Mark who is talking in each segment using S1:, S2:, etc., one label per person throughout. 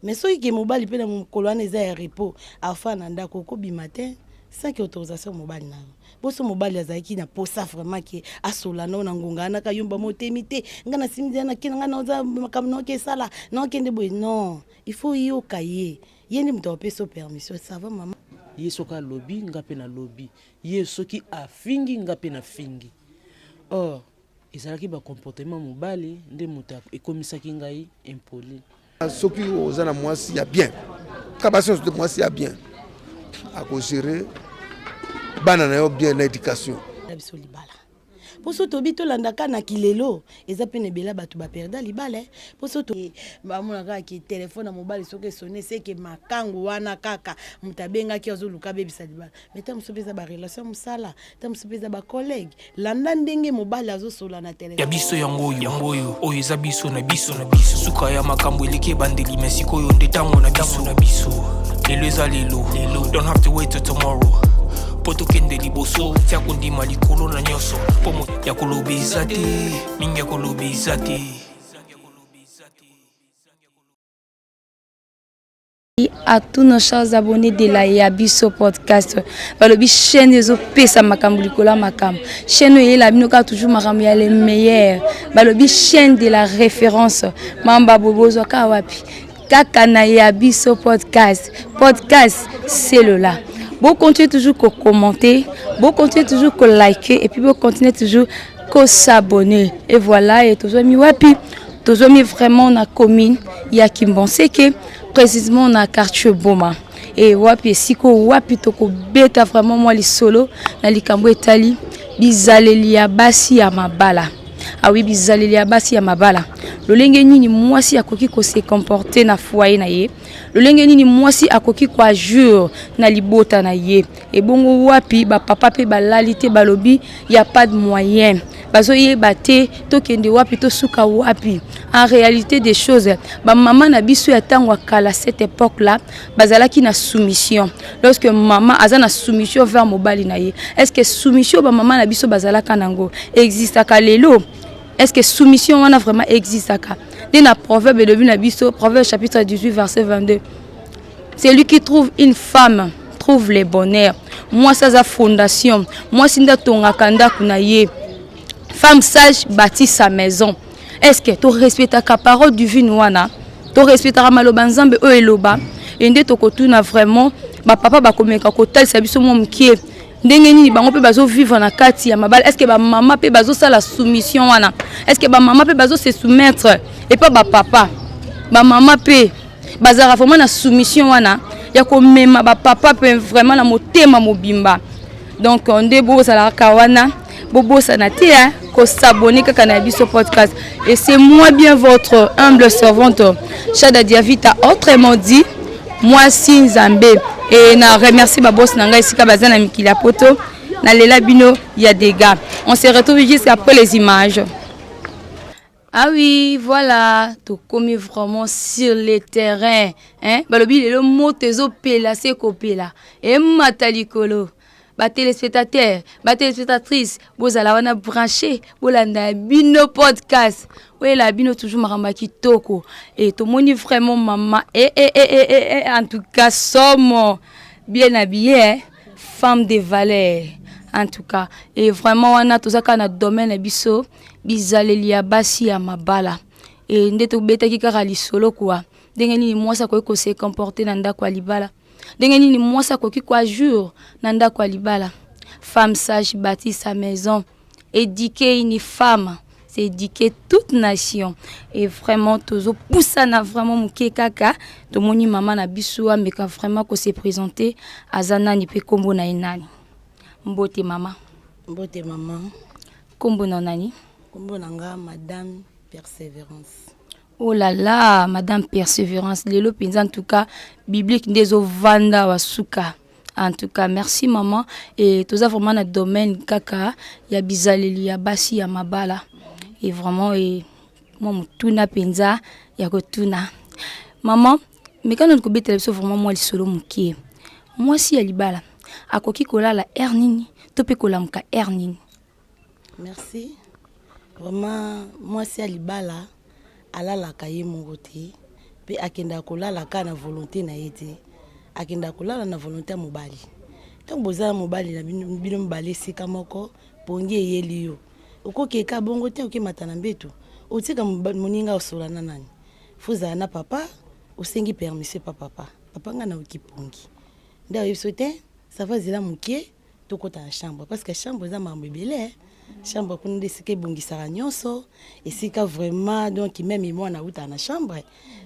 S1: Mais soki ke mobali mpe na mokolo wana eza ya repos, afanda na ndako, okobima te sans que autorisation mobali na yo. Boso mobali azalaki na posa vraiment ke asola nao na ngonga wana, kayomba motemi te, nga na simi na kena, nga naoza makambo naoke esala naokende boye. Non, il faut yoka ye, ye nde moto akopesa yo permission. Ça va, mama?
S2: Ye soki alobi, nga mpe nalobi. Ye soki afingi, nga mpe nafingi. Or ezalaki bacomportement mobali nde moto ekomisaki ngai impoli.
S3: Soki oza na mwasi ya bien, kaka basi nyonso te, mwasi ya bien akogérer bana na yo bien na éducation.
S1: Na biso libala, mpo so tobi tolandaka na kilelo, eza mpe na ebele bato baperda libala. Mpo so bamona kaka ke telefone ya mobali soki esone, seke makangu wana kaka moto abengaki, azoluka abebisa libala. Mais ta mosusu mpe eza barelation ya mosala, ta mosusu mpe eza bacollègue. Landa ndenge mobali azosola na telefone.
S4: Ya biso yango oyo, yango oyo, oyo eza biso na biso na biso. Suka ya makambo eleki ebandeli, me sikoyo nde ntango na biso na biso. Lelo eza lelo lelo, don't have to wait till tomorrow mpo tokende liboso. Tia kondima likolo na nyonso, mpo ya koloba eza te mingi, ya koloba eza te.
S5: À tous nos chers abonnés de la Yabiso Podcast. Balobi chaîne ezopesa makambo likolo ya makambo. Chaîne oyo eyela bino kaka toujours makambo ya les meilleurs. Balobi chaîne de la référence. Mamba bobozwa kaka wapi? Kaka na Yabiso Podcast. Podcast, c'est le là. Bon, continuez toujours à commenter, bon, continuez toujours à liker et puis bon, continuez toujours à s'abonner. Et voilà, et toujours mis wapi. Toujours mis vraiment na commune ya Kimbanseke, précisément na quartier Boma. Et wapi esika wapi tokobeta vraiment mwa lisolo na likambo etali bizaleli ya basi ya mabala. Awi, bizaleli ya basi ya mabala, lolenge nini mwasi akoki kose comporter na foyer na ye, lolenge nini mwasi akoki koagir na libota na ye. Ebongo wapi bapapa mpe balali te, balobi ya pas de moyen, bazoyeba te tokende wapi, tosuka wapi. En réalité des choses, bamama na biso ya ntango ya kala, cette époque là, bazalaki na soumission. Lorsque mama aza na soumission vers mobali na ye, est ce que soumission bamama na biso bazalaka nango existaka lelo? Est ce que soumission wana vraiment existaka? Nde na proverbe elobi na biso, Proverbe chapitre 18 verset 22: "Celui qui trouve une femme trouve le bonheur." Mwasi aza fondation, mwasi nde atongaka ndako na ye. Femme sage bâtit sa maison. Est ce que torespectaka parole divine wana? Torespectaka maloba Nzambe oyo eloba? E nde tokotuna vraiment bapapa, bakomeka kotalisa biso mwa mokie ndenge nini bango mpe bazovivre na kati ya mabala. Est ce que bamama mpe bazosala soumission wana? Est ce que bamama mpe bazose soumettre epa bapapa? Bamama mpe bazalaka vraiment na soumission wana ya komema bapapa mpe vraiment na motema mobimba? Donc nde bozalaka wana, bobosana te kos'abonner kaka na Biso Podcast. Et c'est moi bien, votre humble servante, Chada Diavita, autrement dit mwasi Nzambe. Et na remercie baboss na ngai esika baza na mikili ya poto. Nalela bino ya dégâts. On se retrouve juste après les images. Ah oui, voilà, tokomi vraiment sur le terrain, hein? Balobi lelo moto ezopela se kopela, emata likolo. Batéléspectateur, batéléspectatrice, bozala wana branché, bolanda bino podcast oyela bino toujours makambo ya kitoko. E tomoni vraiment mama e, e, e, e, e, e, en tout cas somo bien habillé, hein? Femme de valeur en tout cas. Et vraiment wana toza kaka na domaine na biso, bizaleli ya basi ya mabala. E nde tobetaki kaka lisolo kwa ndenge nini mwasi akoki kose comporter na ndako ya libala, ndenge nini mwasi akoki koagir na ndako ya libala. Femme sage bâtit sa maison. Éduquer une femme, c'est éduquer toute nation. Et vraiment tozopusana vraiment moke kaka, tomoni mama na biso, ameka vraiment kose présenter, aza nani mpe nkombo na ye nani? Mbote mama.
S1: Mbote mama.
S5: Nkombo na nani?
S1: Nkombo na nga Madame Persévérance.
S5: Oh là là, Madame Persévérance, lelo mpenza en tout cas biblique nde ezovanda wa suka. En tout cas merci maman. Et toza vraiment na domaine kaka ya bizaleli ya basi ya mabala. Et vraiment e mwa motuna mpenza ya kotuna mama, mekano kobetela biso vraiment mwa lisolo mokie: mwasi ya libala akoki kolala heure nini to mpe kolamuka heure nini?
S1: Merci. Vraiment, mwasi ya libala alalaka ye moko te. mpe akendaka kolala kaka na volonté na ye te, akendaka kolala na volonté ya mobali. Ntango boza na mobali na bino mibale esika moko, pongi eyeli yo, okokeka bongo te, okemata na mbeto, otika moninga osola na nani? Fo ozala na papa, osengi permission pa papa: "Papa, ngai nayoki pongi." Nde ayebi so te: "Ça va, zela moke, tokɔta na chambre." Parce que chambre eza makambo ebele. Chambre kuna nde esika ebongisaka nyonso, esika vraiment, donc même mwana autaka na chambre.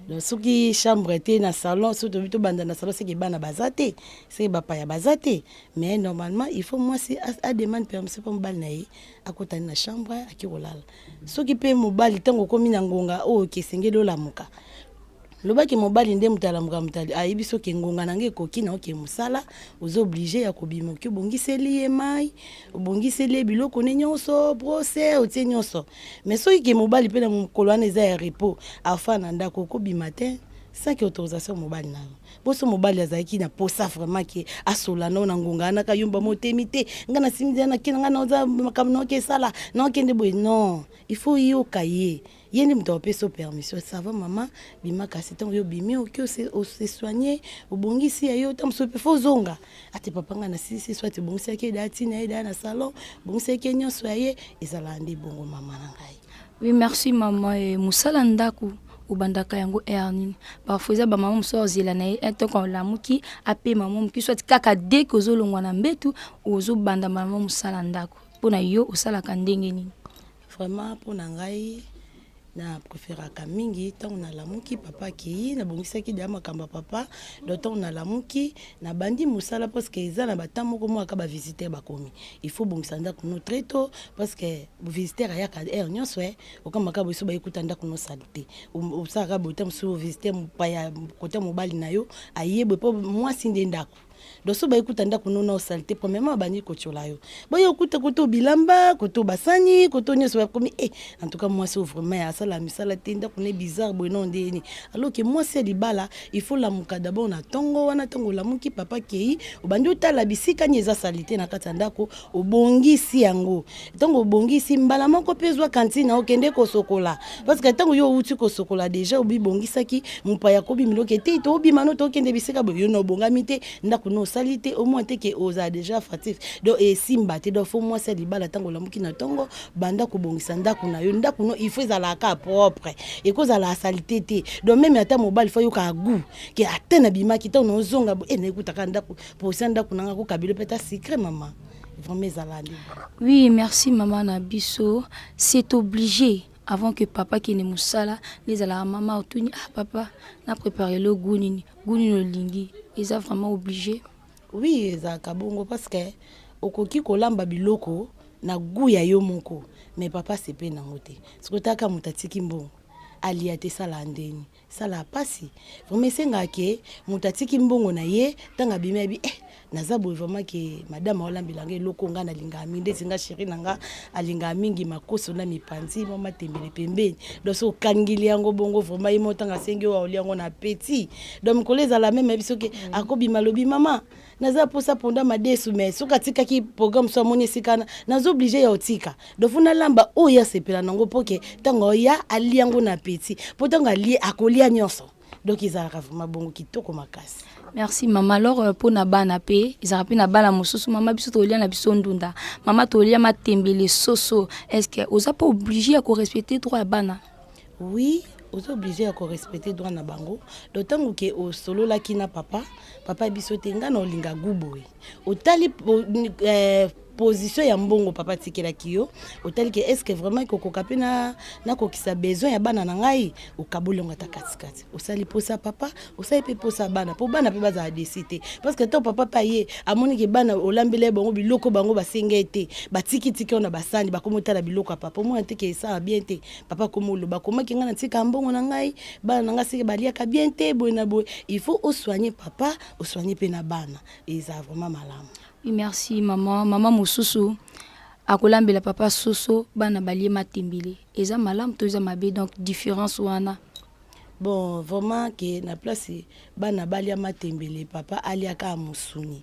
S1: Donc soki chambre te, na salon. Soki tobi tobanda na salon, soki bana baza te, soki bapaya baza te. Mais normalement, il faut mwasi ademande permission mpo mobali na ye akotani na chambre, aki kolala. Soki mpe mobali, ntango okomi na ngonga oyo kesengeli olamuka, lobaki mobali nde moto alamuka, moto ayebi soki ngonga na ngai ekoki na oke mosala, oza obligé ya kobima. Oki obongiseli ye mai, obongiseli ye biloko ne nyonso, brosse otie nyonso. Mais soki ke mobali mpe na mokolo wana eza ya repos, afa na ndako, okobima te sans que autorisation mobali na yo. Boso mobali azalaki na posa vraiment ke asola nao na ngonga wana, ka yomba motemi te, ngai nasimisi na kena, ngai naoza makambo naoke esala, naokende boye. Non, il faut yoka ye, ye nde moto apesi yo permission: "Ça va, mama, bima." Kasi ntango yo obimi, oki ose soigne, obongisi ya yo, ntango mosusu mpe fo ozonga ate: "Papa, ngai nasilisi." Soit obongisaki eda ntina ye, eda na salon, obongisaki ye nyonso ya ye. Ezalaka nde bongo, mama na ngai.
S5: Oui, merci mama. Mosala ndako obandaka yango heure nini? Parfois eza bamama mosusu ozela na ye ntongo olamuki, apema mwa moki, soit kaka dès que ozolongwa na mbetu, ozobanda mama mosala ndako. Mpona yo, osalaka ndenge nini?
S1: Vraiment, mpo na ngai, na préféraka mingi ntango nalamuki, papa akei, nabongisaki deya makambo ya papa. Donc ntango nalamuki, nabandi mosala, parce que eza na batemps moko mwaka bavisiteur bakomi, il faut bongisa ndako no très tôt, parce que visiteur ayaka heure nyonso. E okamaka boye, so bayekuta ndako no sali te, osalaka boye te. Mosusu visiteur, mopaya kote mobali na yo aye boye, mpo mwasi nde ndako. Donc so bayekuta ndako no na osali te, premièrement babandi kotiola yo boye, okuta koto bilamba, koto basani, koto nyonso, bakomi e en tout cas mwasi oyo vraiment asala misala te, ndako ne bizarre boye, no ndeni. Alors que mwasi ya libala, il faut lamuka d'abord na ntongo wana. Ntongo olamuki, papa kei, obandi otala bisika nini eza sali te na kati ya ndako, obongisi yango. Ntango obongisi, mbala moko mpe ezwa kantine, okende kosokola, parce que ntango yo outi kosokola déjà, obibongisaki, mopaya kobimela oke te, toobima no, tokende bisika boye, yo na obongami te, ndako no osali te, au moins te ke ozala déjà fâtif, donc esimba te. Donc fo mwasi ya libala, ntango olamuki na ntongo, banda kobongisa ndako na yo. Ndako no, il faut ezalaka propre, ekozala asali te te. Donc même ata mobali, fo ayokaka goût ke ate nabimaki, ntango naozonga e naekutaka ndako posia, ndako nanga kokabilo mpe ata secret. Mama, vraiment ezala nde.
S5: Oui, merci mama na biso. C'est obligé, avant que papa kende mosala, nde ezalaka mama otuni: "Ah papa, na préparé le goût nini, goût nini olingi?" Eza vraiment obligé?
S1: Oui, ezalaka bongo, parce que okoki kolamba biloko na goût ya yo moko, mais papa sepe nango te. Soki otaka moto atiki mbongo alia te, esala ndeni, esala pasi vraiment. Esengaka ke moto atiki mbongo na ye, ntango abimi, abi eh, naza boye vraiment ke madame aolambela nga eloko nga nalingaka mingi. Ndeti nga, chéri na nga alingaka mingi makoso na mipanzi, mwa matembele pembeni. Donc so okangili yango bongo, vraiment ye mo ntango asengi oyo, aolia yango na appétit. Donc mikolo ezala même biso ke akobima, alobi: "Mama, naza mposa ponda madesu." Mais soki atikaki programme, so amoni esika wana, naza obligé ya otika. Donc fo nalamba oyo asepela nango, mpo ke ntango oya, alia yango na appétit, mpo ntango alie, akolia nyonso. Donc ezalaka vraiment bongo, kitoko makasi.
S5: Merci mama. Alors mpona bana mpe, ezalaka mpe na bana mosusu: "Mama, biso tolia na biso ndunda, mama, tolia matembele, soso." Est ce que oza mpe obligé ya korespecte droit ya bana?
S1: Oui, oza obligé ya korespecte droit na bango. Donc ntango ke osololaki na papa, papa biso te, ngai na olinga goût boye, otali position ya mbongo papa atikelaki yo, otali ke est ce que vraiment ekokoka mpe nakokisa besoin ya bana na ngai, okaboli yango ata katikati, osali posa papa, osali mpe posa bana, mpo bana mpe bazala déçus te. Parce que ntango papa mpe aye, amoni ke bana olambela ye bango biloko bango basenga ye te, batikitiki oyo na basani, bakomi otala biloko ya papa, omona te ke esala bien te. Papa komi oloba: "Komaki ngai natika mbongo na ngai, bana na ngai seke baliaka bien te, boye na boye." Il faut osoigne papa, osoigne mpe na bana, eza vraiment malamu.
S5: Oui, merci mama. Mama mosusu akolambela papa soso, bana balie matembele. Eza malamu to eza mabe? Donc différence wana?
S1: Bon, vraiment ke na place bana balia matembele, papa aliaka mosuni.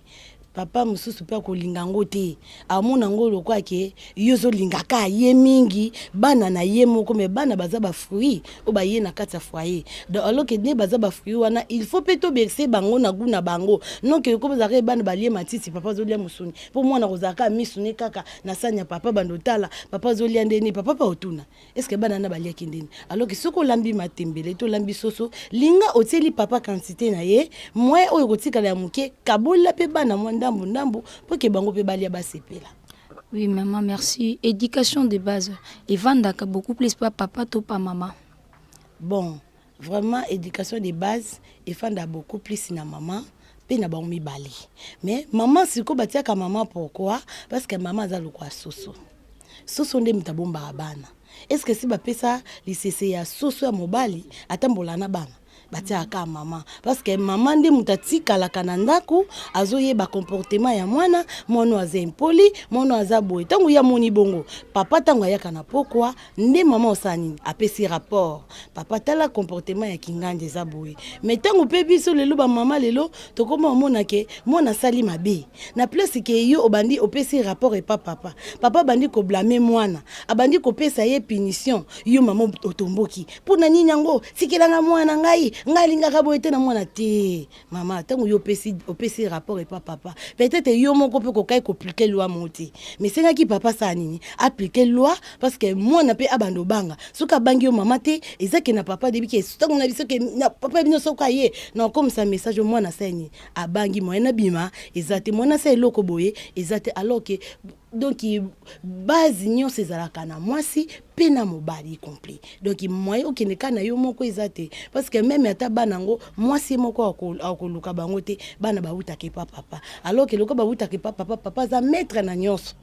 S1: Papa mosusu mpe akolinga yango te, amona yango lokola ke yo ozolinga kaka ye mingi, bana na ye moko, mais bana baza ba fruits oyo baye na kati ya foyer. Donc alors que nde baza ba fruits wana, il faut mpe tobercer bango na goût na bango. Non ke ekomi ezalaka bana balie matiti, papa azolia mosuni, mpo mwana kozala kaka misu ne kaka na sani ya papa, bando otala papa azolia ndeni, papa mpe otuna est ce que bana na baliaki ndeni. Alors que soki olambi matembele to olambi soso, linga otieli papa quantité na ye, moyen oyo kotikala ya moke, kabolela mpe bana mwa ndambu ndambu mpo ke bango mpe balia, basepela.
S5: Oui maman, merci. Éducation de base evandaka beaucoup plus pa papa to pa mama?
S1: Bon, vraiment, éducation de base efanda beaucoup plus na mama mpe na bango mibale. Mais mama sikoyo batiaka mama, pourquoi? Parce que mama aza lokola soso. Soso nde moto abombaka bana. Est ce que si bapesa lisese ya soso ya mobali atambola na bana? Batiaka mama parce que mama nde moto atikalaka na ndako, azoyeba comportement ya mwana. Mwana aza impoli, mwana aza boye. Ntango ye amoni bongo, papa ntango ayaka na pokwa nde mama osala nini? Apesi rapport: "Papa, tala comportement ya kingandi eza boye." Mais ntango mpe biso lelo, bamama lelo, tokoma omona ke mwana asali mabe, na place ke yo obandi opesi rapport epa papa, papa abandi koblâmer mwana, abandi kopesa ye punition. Yo mama otomboki: "Mpo na nini yango? Tikelanga mwana ngai, ngai alingaka boye te na mwana te." Mama, ntango yo opesi rapport epa papa, peut-être yo moko mpe kokai koappliquer loi mo te, mais esengaki papa asala nini? Appliquer loi, parce que mwana mpe abanda obanga. Soki abangi yo mama te, eza ke na papa debi ke ntango na biso ke na papa bino, soki aye na okomisa message, mwana asala nini? Abangi. Moyen abima eza te, mwana asala eloko boye eza te. Alors que donc base nyonso ezalaka na mwasi mpe na mobali complet. Donc moyen okende kaka na yo moko eza te, parce que même ata bana yango, mwasi moko akoluka bango te. Bana bawutaka epa papa. Alors que lokola bawutaka epa papa, papa aza maître na nyonso.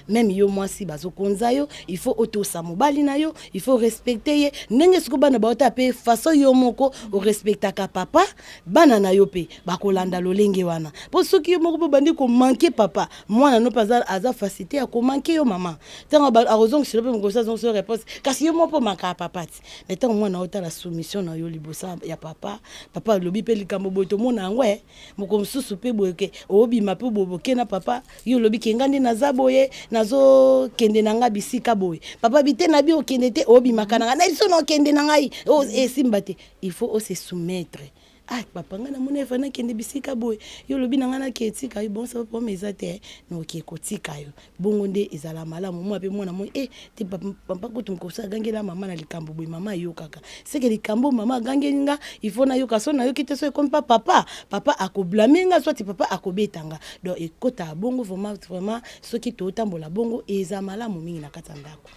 S1: Même yo mwasi bazokonza yo, il faut otosa mobali na yo, il faut respecter ye. Ndenge sikoyo bana baota mpe façon yo moko orespectaka papa, bana na yo mpe bakolanda lolenge wana. Mpo soki yo moko mpo bandi komanquer papa, mwana no mpe aza facilité ya komanquer yo mama. Ntango akozongisela mpe mokosi azongisela réponse, kasi yo moko mpo omankaka papa ti. Mais ntango mwana otala soumission na yo liboso ya papa, papa alobi mpe likambo boye, tomona yango e moko mosusu mpe boye ke obima mpe boye, boke na papa, yo olobi ke nga nde naza boye, nazokende na nga bisika boye. Papa bi te na bi okende te, obimaka na ngai na biso na okende na ngai, esimba te. Il faut ose soumettre: "Ah papa, ngai namoni efa nakende bisika boye, yo olobi na ngai nake etika yo." "Bon, ça problème eza te, noke kotika yo." Bongo nde ezala malamu. Mwa mpe mwana moi e te, papa kutu mokoso agangela mama na likambo boye, mama ayokaka seke likambo mama agangeli nga, il faut nayoka. So nayoki te, so ekomi pa papa, papa akoblâmer nga, soit papa akobeta nga. Donc ekotaka bongo. Vraiment, vraiment, soki totambola bongo, eza malamu mingi na kati ya ndako.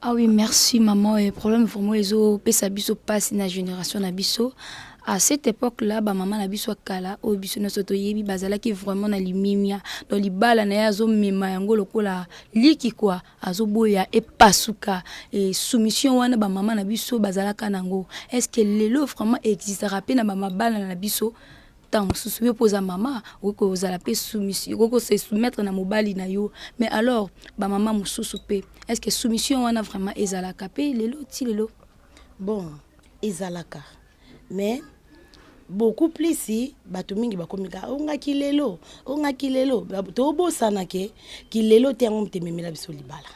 S5: Ah oui, merci maman. Et problème vraiment ezopesa biso mpasi na génération na biso. À cette époque là, bamama na biso ya kala oyo biso nyonso toyebi, bazalaki vraiment na limimia. Donc libala na ye azomema yango lokola liki kwa, azoboya epasuka. E soumission wana bamama na biso bazalaka nango, est ce que lelo vraiment existera mpe na bamabala na biso? Ntango mosusu yo mpo oza mama, okoki kozala mpe soumission, okoki kose soumettre na mobali na yo. Mais alors bamama mosusu mpe, est ce que soumission wana vraiment ezalaka mpe lelo ti lelo?
S1: Bon, ezalaka, mais beaucoup plus bato mingi bakomi kaka ongaki lelo, ongaki lelo. Tobosana ke kilelo te yango moto ememela biso libala.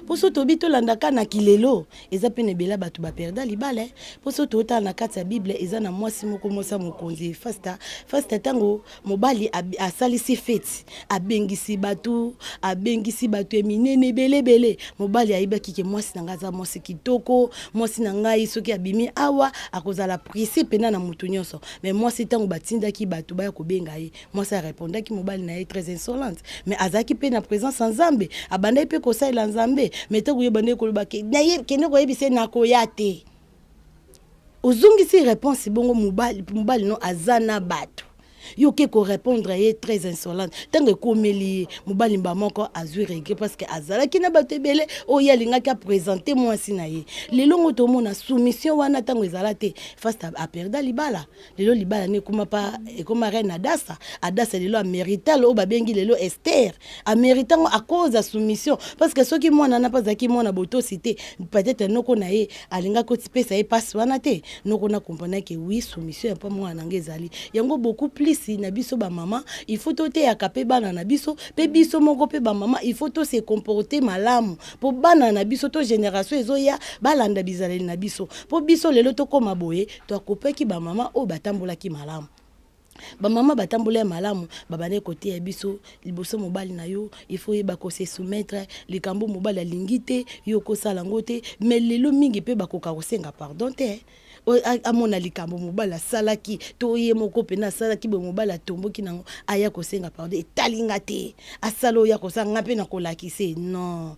S1: Mpo so tobi tolandaka na kilelo, eza mpe na ebele bato baperda libala. Mpo so totala na kati ya Bible, eza na mwasi moko, mwasi ya mokonzi Fasta. Fasta, ntango mobali asalisi feti, abengisi bato, abengisi bato ya minene ebele ebele. Mobali ayebaki ke mwasi na ngai aza mwasi kitoko, mwasi na ngai soki abimi awa akozala apprécié mpena na motu nyonso. Mais mwasi, ntango batindaki bato baya kobenga ye, mwasi arépondaki mobali na ye très insolente. Mais azalaki mpe na présence ya Nzambe, abandaki mpe kosalela Nzambe. Mais ntango ye bandaki koloba kende koyebisa ye nakoya te, ozongisi réponse bongo. Mobali no aza na bato, yo oke korépondre ye très insolente. Ntango ekomeli ye, mobali mba moko azwi regret, parce que azalaki na bato ebele oyo alingaki aprésenter mwasi na ye. Lelo ngo tomona soumission wana ntango ezala te, Fasta aperda libala. Lelo libala ne ekoma pa ekoma reine Adasa. Adasa lelo amérital oyo babengi lelo Ester, amérite yango à cause ya soumission. Parce que soki mwana wana mpe azalaki mwana botosi te, peut-être noko na ye alingaki otipesa ye mpasi wana te. Noko na comprendre ke oui, soumission ya mpa mwana na nga ezali yango beaucoup plus. plus na biso bamama, il faut toteyaka mpe bana na biso, mpe biso moko mpe bamama, il faut tose comporter malamu mpo bana na biso to génération ezoya balanda bizaleli na biso. Mpo biso lelo tokóma boye, toakopaki bamama oyo batambolaki malamu. Bamama batambola ya malamu, babandaki koteya biso liboso mobali na yo, il faut oyeba kose soumettre. Likambo mobali alingi te, yo okosala yango te. Mais lelo mingi mpe bakoka kosenga pardon te. Amona likambo mobali asalaki to ye moko mpena asalaki boye, mobali atomboki nango, aya kosenga pardon, etalinga te, asala oyo akosala, nga mpe na kolakise. Non,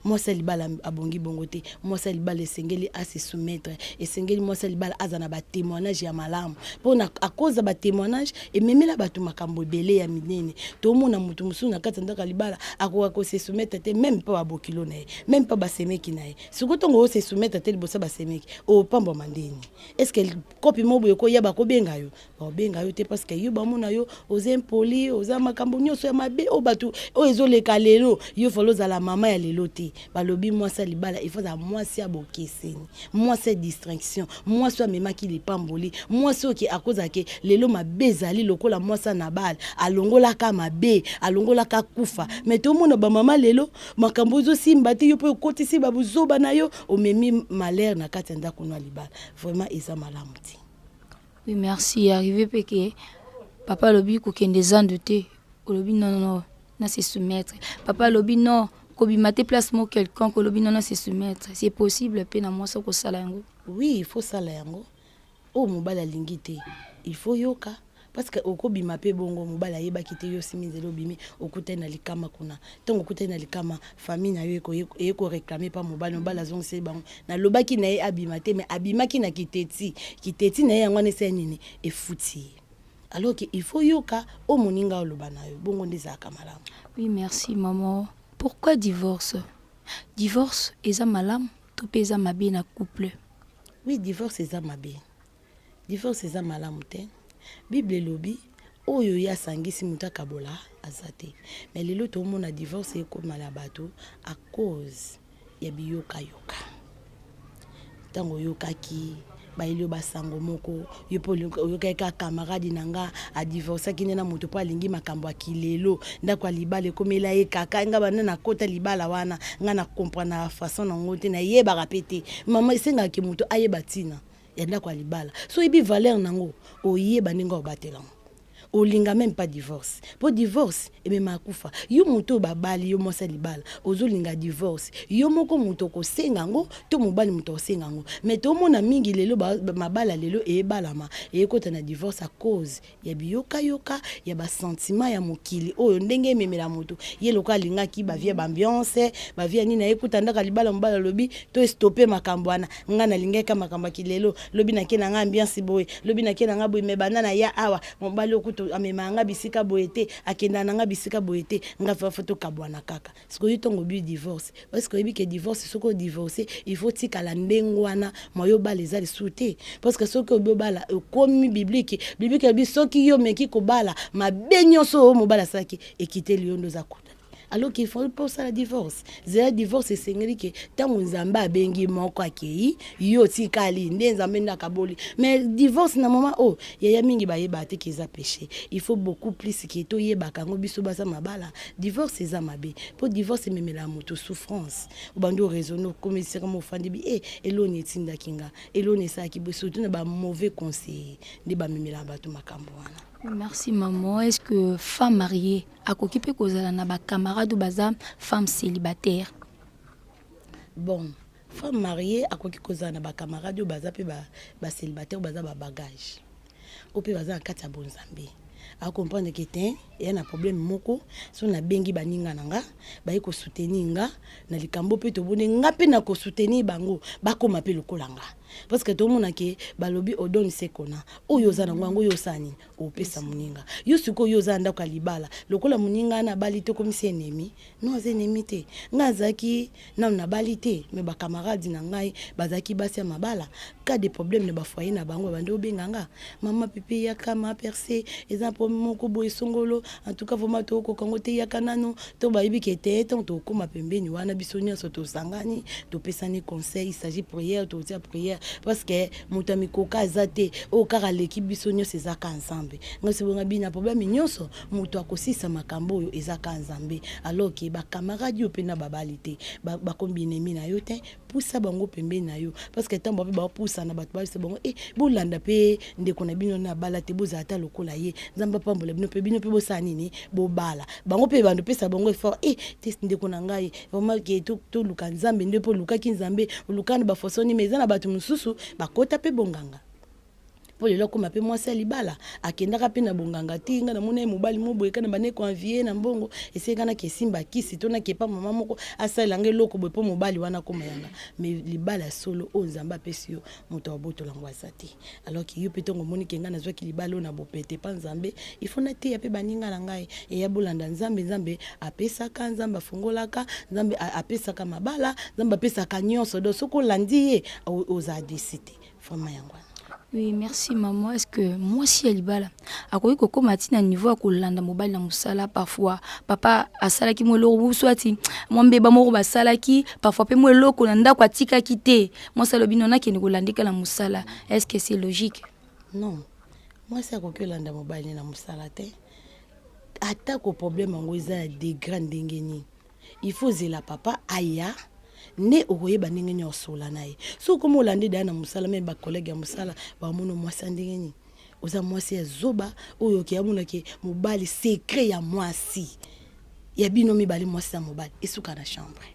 S1: mwasi ya libala abongi bongo te. Mwasi ya libala esengeli ase soumettre. Esengeli mwasi ya libala aza na batémoignage ya malamu, mpona akoza batémoignage ememela bato makambo ebele ya minene. Tomona motu mosusu na kati ya ndako ya libala akoka kose soumettre te, même mpo babokilo na ye, même mpo basemeki na ye. Sikoyo ntongo ose soumettre te liboso ya basemeki, opambwama ndeni? Est-ce kopi mo boye koya bakobenga yo? Bakobenga yo te, parce que yo bamona yo oza impoli, oza makambo nyonso ya mabe oyo bato oyo ezoleka lelo. Yo falo ozala mama ya lelo te. Balobi mwasi ya libala, il faut azala mwasi ya bokeseni, mwasi ya distinction, mwasi oyo amemaki lipamboli, mwasi oyo akozala ke lelo mabe ezali lokola mwasi ya Nabal, alongolaka mabe, alongolaka kufa. Mais tomona bamama lelo, makambo ezosimba te. Yo mpe okotisi babuzoba na yo, omemi malheur na kati ya ndako no ya libala. Vraiment eza malamu te.
S5: Oui, merci. Arrivé mpe ke papa alobi kokende zando te, olobi non, non, na se soumettre. Papa alobi non, kobima te place mo quelconque, olobi non, na se soumettre. C'est possible mpe na mwasi okosala yango?
S1: Oui, il faut sala yango. Oyo mobali alingi te, il faut yoka, parce que okobima mpe bongo mobali ayebaki te, yo osimi nzela, obimi, okutani na likama kuna. Ntongo okutani na likama, famille na yo eye koréclamer mpa mobali. Mobali azongiseli bango: nalobaki na ye abima te, mais abimaki na kiteti kiteti na ye. Yango wana esali nini? Efuti ye. Alors que il faut yoka oyo moninga oloba na yo, bongo nde ezalaka malamu.
S5: Oui, merci maman. Pourquoi divorce? Divorce eza malamu to mpe eza mabe na couple?
S1: Oui, divorce eza mabe, divorce eza malamu te. Bible elobi oyo ye asangisi, moto akabola aza te. Mais lelo tomona divorce ekomala bato à cause ya biyokayoka. Ntango oyokaki bayeli yo basango moko, yo mpe oyokaki kaka camarade na nga adivorçaki nde na moto mpo alingi makambo ya kilelo, ndako ya libala ekomela ye kaka. Nga banda nakota libala wana, nga na comprendre façon nango te, nayebaka mpe te. Mama, esengaki moto ayeba ntina ya ndako ya libala. So oyebi valeur nango, oyeba ndenge obatela yango, olinga même pas divorce, mpo divorce ememaka kufa. Yo moto oyo babali yo, mwasi ya libala, ozolinga divorce, yo moko moto okosenga yango to mobali moto akosenga yango? Mais tomona mingi lelo, mabala lelo eyebalama, eyekota na divorce à cause ya biyokayoka, ya basentiment ya mokili oyo ndenge ememela moto. Ye lokola alingaki bavie baambiance, bavie ya nini, ayekuta ndako ya libala, mobali alobi to stopper makambo wana, ngai nalingaki makambo ya kilelo, lobi nake na ngai ambiance boye, lobi nake na ngai boye, me banda na ya awa, mobali okuta amemaka ngai bisika boye te, akendaka na ngai bisika boye te, ngai faut tokabwana kaka. Sikoyo ntongo obi divorce, parce que oyebi ke divorce, soki odivorce, il faut tikala ndenge wana, moyo obala eza lisusu te, parce que soki obi obala, ekomi biblique. Biblique elobi soki yo omeki kobala, mabe nyonso oyo mobali asalaki ekiteli yo nde oza kuta. Alors qu'il faut mpo osala divorce, zela divorce esengeli ke ntango Nzambe abengi moko, akei, yo otikali, nde Nzambe nde akaboli. Mais divorce na moment oyo, yaya, mingi bayebaka te ke eza péché. Il faut beaucoup plus ke toyebaka yango, biso baza mabala. Divorce eza mabe, mpo divorce ememelaka moto souffrance. Obandi oraisonner, okomisaka mofandi bi e eloni etindaki nga, eloni esalaki boye, surtout na bamauvais conseiller nde bamemelaka bato makambo wana.
S5: Merci maman. Est ce que femme mariée akoki mpe kozala na bacamarade oyo baza femme célibataire?
S1: Bon, femme mariée akoki kozala na bacamarade oyo baza mpe bacélibataire, oyo baza babagage, oyo mpe baza na kati ya bonzambe. Acomprendre ke te, eya na problème moko, so nabengi baninga na nga, baye kosoutenir nga na likambo, mpe toboni nga mpe na kosoutenir bango, bakóma mpe lokola nga. Parce que tomona ke balobi odoni sekona oyo oza nango, yango oyo osala nini, opesa moninga yo. Sikoyo oyo oza na ndako ya libala, lokola moninga wana abali te, okomisi ennemi. Non, aza ennemi te. Ngai azalaki nanu nabali te, mais bacamarade na ngai bazalaki basi ya mabala. Cas de problème na bafoyer na bango, babandi obenga nga: mama Pepe, yaka, ma percé, eza problème moko boye songolo, en tout cas vraiment tokoka yango te, yaka nanu. To bayebi ke te, ntango tokóma pembeni wana, biso nyonso tosangani, topesani conseil. Il s'agit prière, totia prière. Parce que moto ya mikoka aza te, oyo kaka aleki biso nyonso eza ka Nzambe. Ngai sebonga bina problème nyonso, moto akosisa makambo oyo eza ka Nzambe. Alors que ba camarade yo mpe na babali te, bakomi binemi na yo te, pusa bango pembeni na yo. Parce que ntango mpe bapusana, bato bayebisa bango e bolanda mpe ndeko na bino na bala te, bozala ata lokola ye. Nzambe apambola bino mpe bino mpe bosala nini, bobala bango mpe bando pesa bango effort. E te, ndeko na ngai, vraiment ke toluka Nzambe nde mpo olukaki Nzambe, oluka na bafosoni. Mais eza na bato mosusu bakota mpe bonganga mpo lelo akóma mpe mwasi ya libala, akendaka mpe na bonganga te. Ngai namoni ye mobali mo boye kana bande koenvier na mbongo, esika naki esimba kisi to naki epa mama moko asalela nga eloko boye mpo mobali wana akóma yanga. Mais libala ya solo oyo Nzambe apesi yo, moto abotola yango aza te. Alors ke yo mpe ntongo omoni ke ngai nazwaki libala oyo na bopete mpa Nzambe, il faut nateya mpe baninga na ngai eya bolanda Nzambe. Nzambe apesaka, Nzambe afungolaka, Nzambe apesaka mabala, Nzambe apesaka nyonso. Donc soki olandi ye, ozala déçu te vraiment. Yango wana.
S5: Oui, merci maman. Est-ce que mwasi ya libala akoki kokóma ntina niveau ya kolanda mobali na mosala? Parfois papa asalaki mwa eloko, soit mwa mbeba moko basalaki, parfois mpe mwa eloko na ndako atikaki te, mwasi alobi no, nakende kolandika na mosala. Est-ce que c'est logique?
S1: Non, mwasi akoki olanda mobali na mosala te. Atako problème yango eza ya degré ndenge nini, il faut zela papa aya nde okoyeba ndenge nini osola na ye. Soki okoma olanda daya na mosala, mais bacollègue ya mosala bamona mwasi ya ndenge nini, oza mwasi ya zoba oyo oke amonaki mobali. Secret ya mwasi ya bino mibale, mwasi ya mobali, esuka na chambre.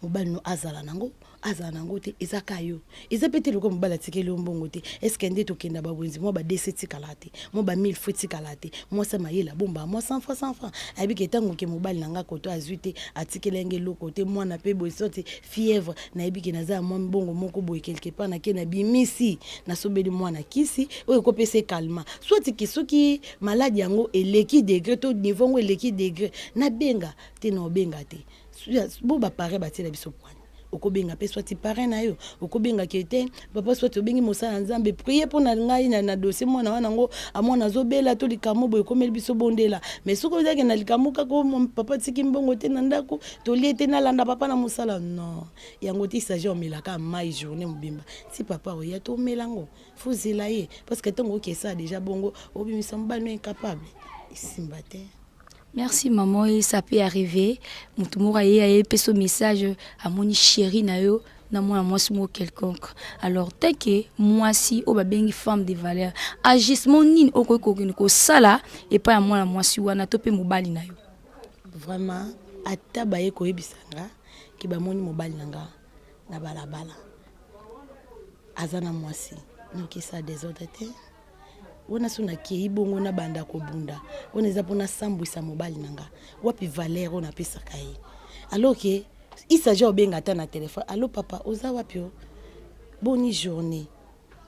S1: Mobali no azala nango, azala nango te, eza ka yo. Eza mpe te lokola mobali atikeli yo mbongo te. Est-ce nde tokenda babwenzi, mwa badese etikala te, mwa ba 1000 francs etikala te? Mwasi ya mayele abomba mwa 100 francs, 100 francs. Ayebi ke ntango ke mobali na nga koto azwi te, atikeli yango eloko te, mwana mpe boye sorti fièvre, nayebi ke naza ya mwa mbongo moko boye quelque part, nake nabimisi, nasobeli mwana kisi oyo ekopesa ekalma. Soit ke soki maladi yango eleki degré to niveau yango eleki degré, nabenga te, na obenga te bo baparrain batiela biso poigne. Okobenga mpe soit parrain na yo, okobengaki ete papa, soit obengi mosala ya Nzambe, prie mpo na ngai na dossier mwana wana yango, amwana azobela to likambo boye ekomeli biso, bondela. Mais soki ozalaki na likambo kaka papa atiki mbongo te na ndako, tolie te, nalanda papa na mosala, non, yango te. Il omelaka mai journée mobimba si papa oya tomela yango, fozela ye, parce que ntango okesala déjà bongo, obimisa mobali no incapable, esimba te.
S5: Merci maman. Et ça peut arriver, motu moko aye, ayepesa message, amoni chéri na yo na mwana mwasi moko quelconque. Alors tant que mwasi oyo babengi femme de valeur, agissement nini okoki kokende kosala epai ya mwana mwasi wana to mpe mobali na yo?
S1: Vraiment, ata baye koyebisa nga ke bamoni mobali na nga na balabala aza na mwasi, nokisa désordre te wana. So nakei bongo, nabanda kobunda, wana eza mpona sambwisa mobali na nga. Wapi valeur oyo napesaka ye? Alors ke il s'agit obenga ata na telefone: "Allo papa, oza wapi? O boni journée?"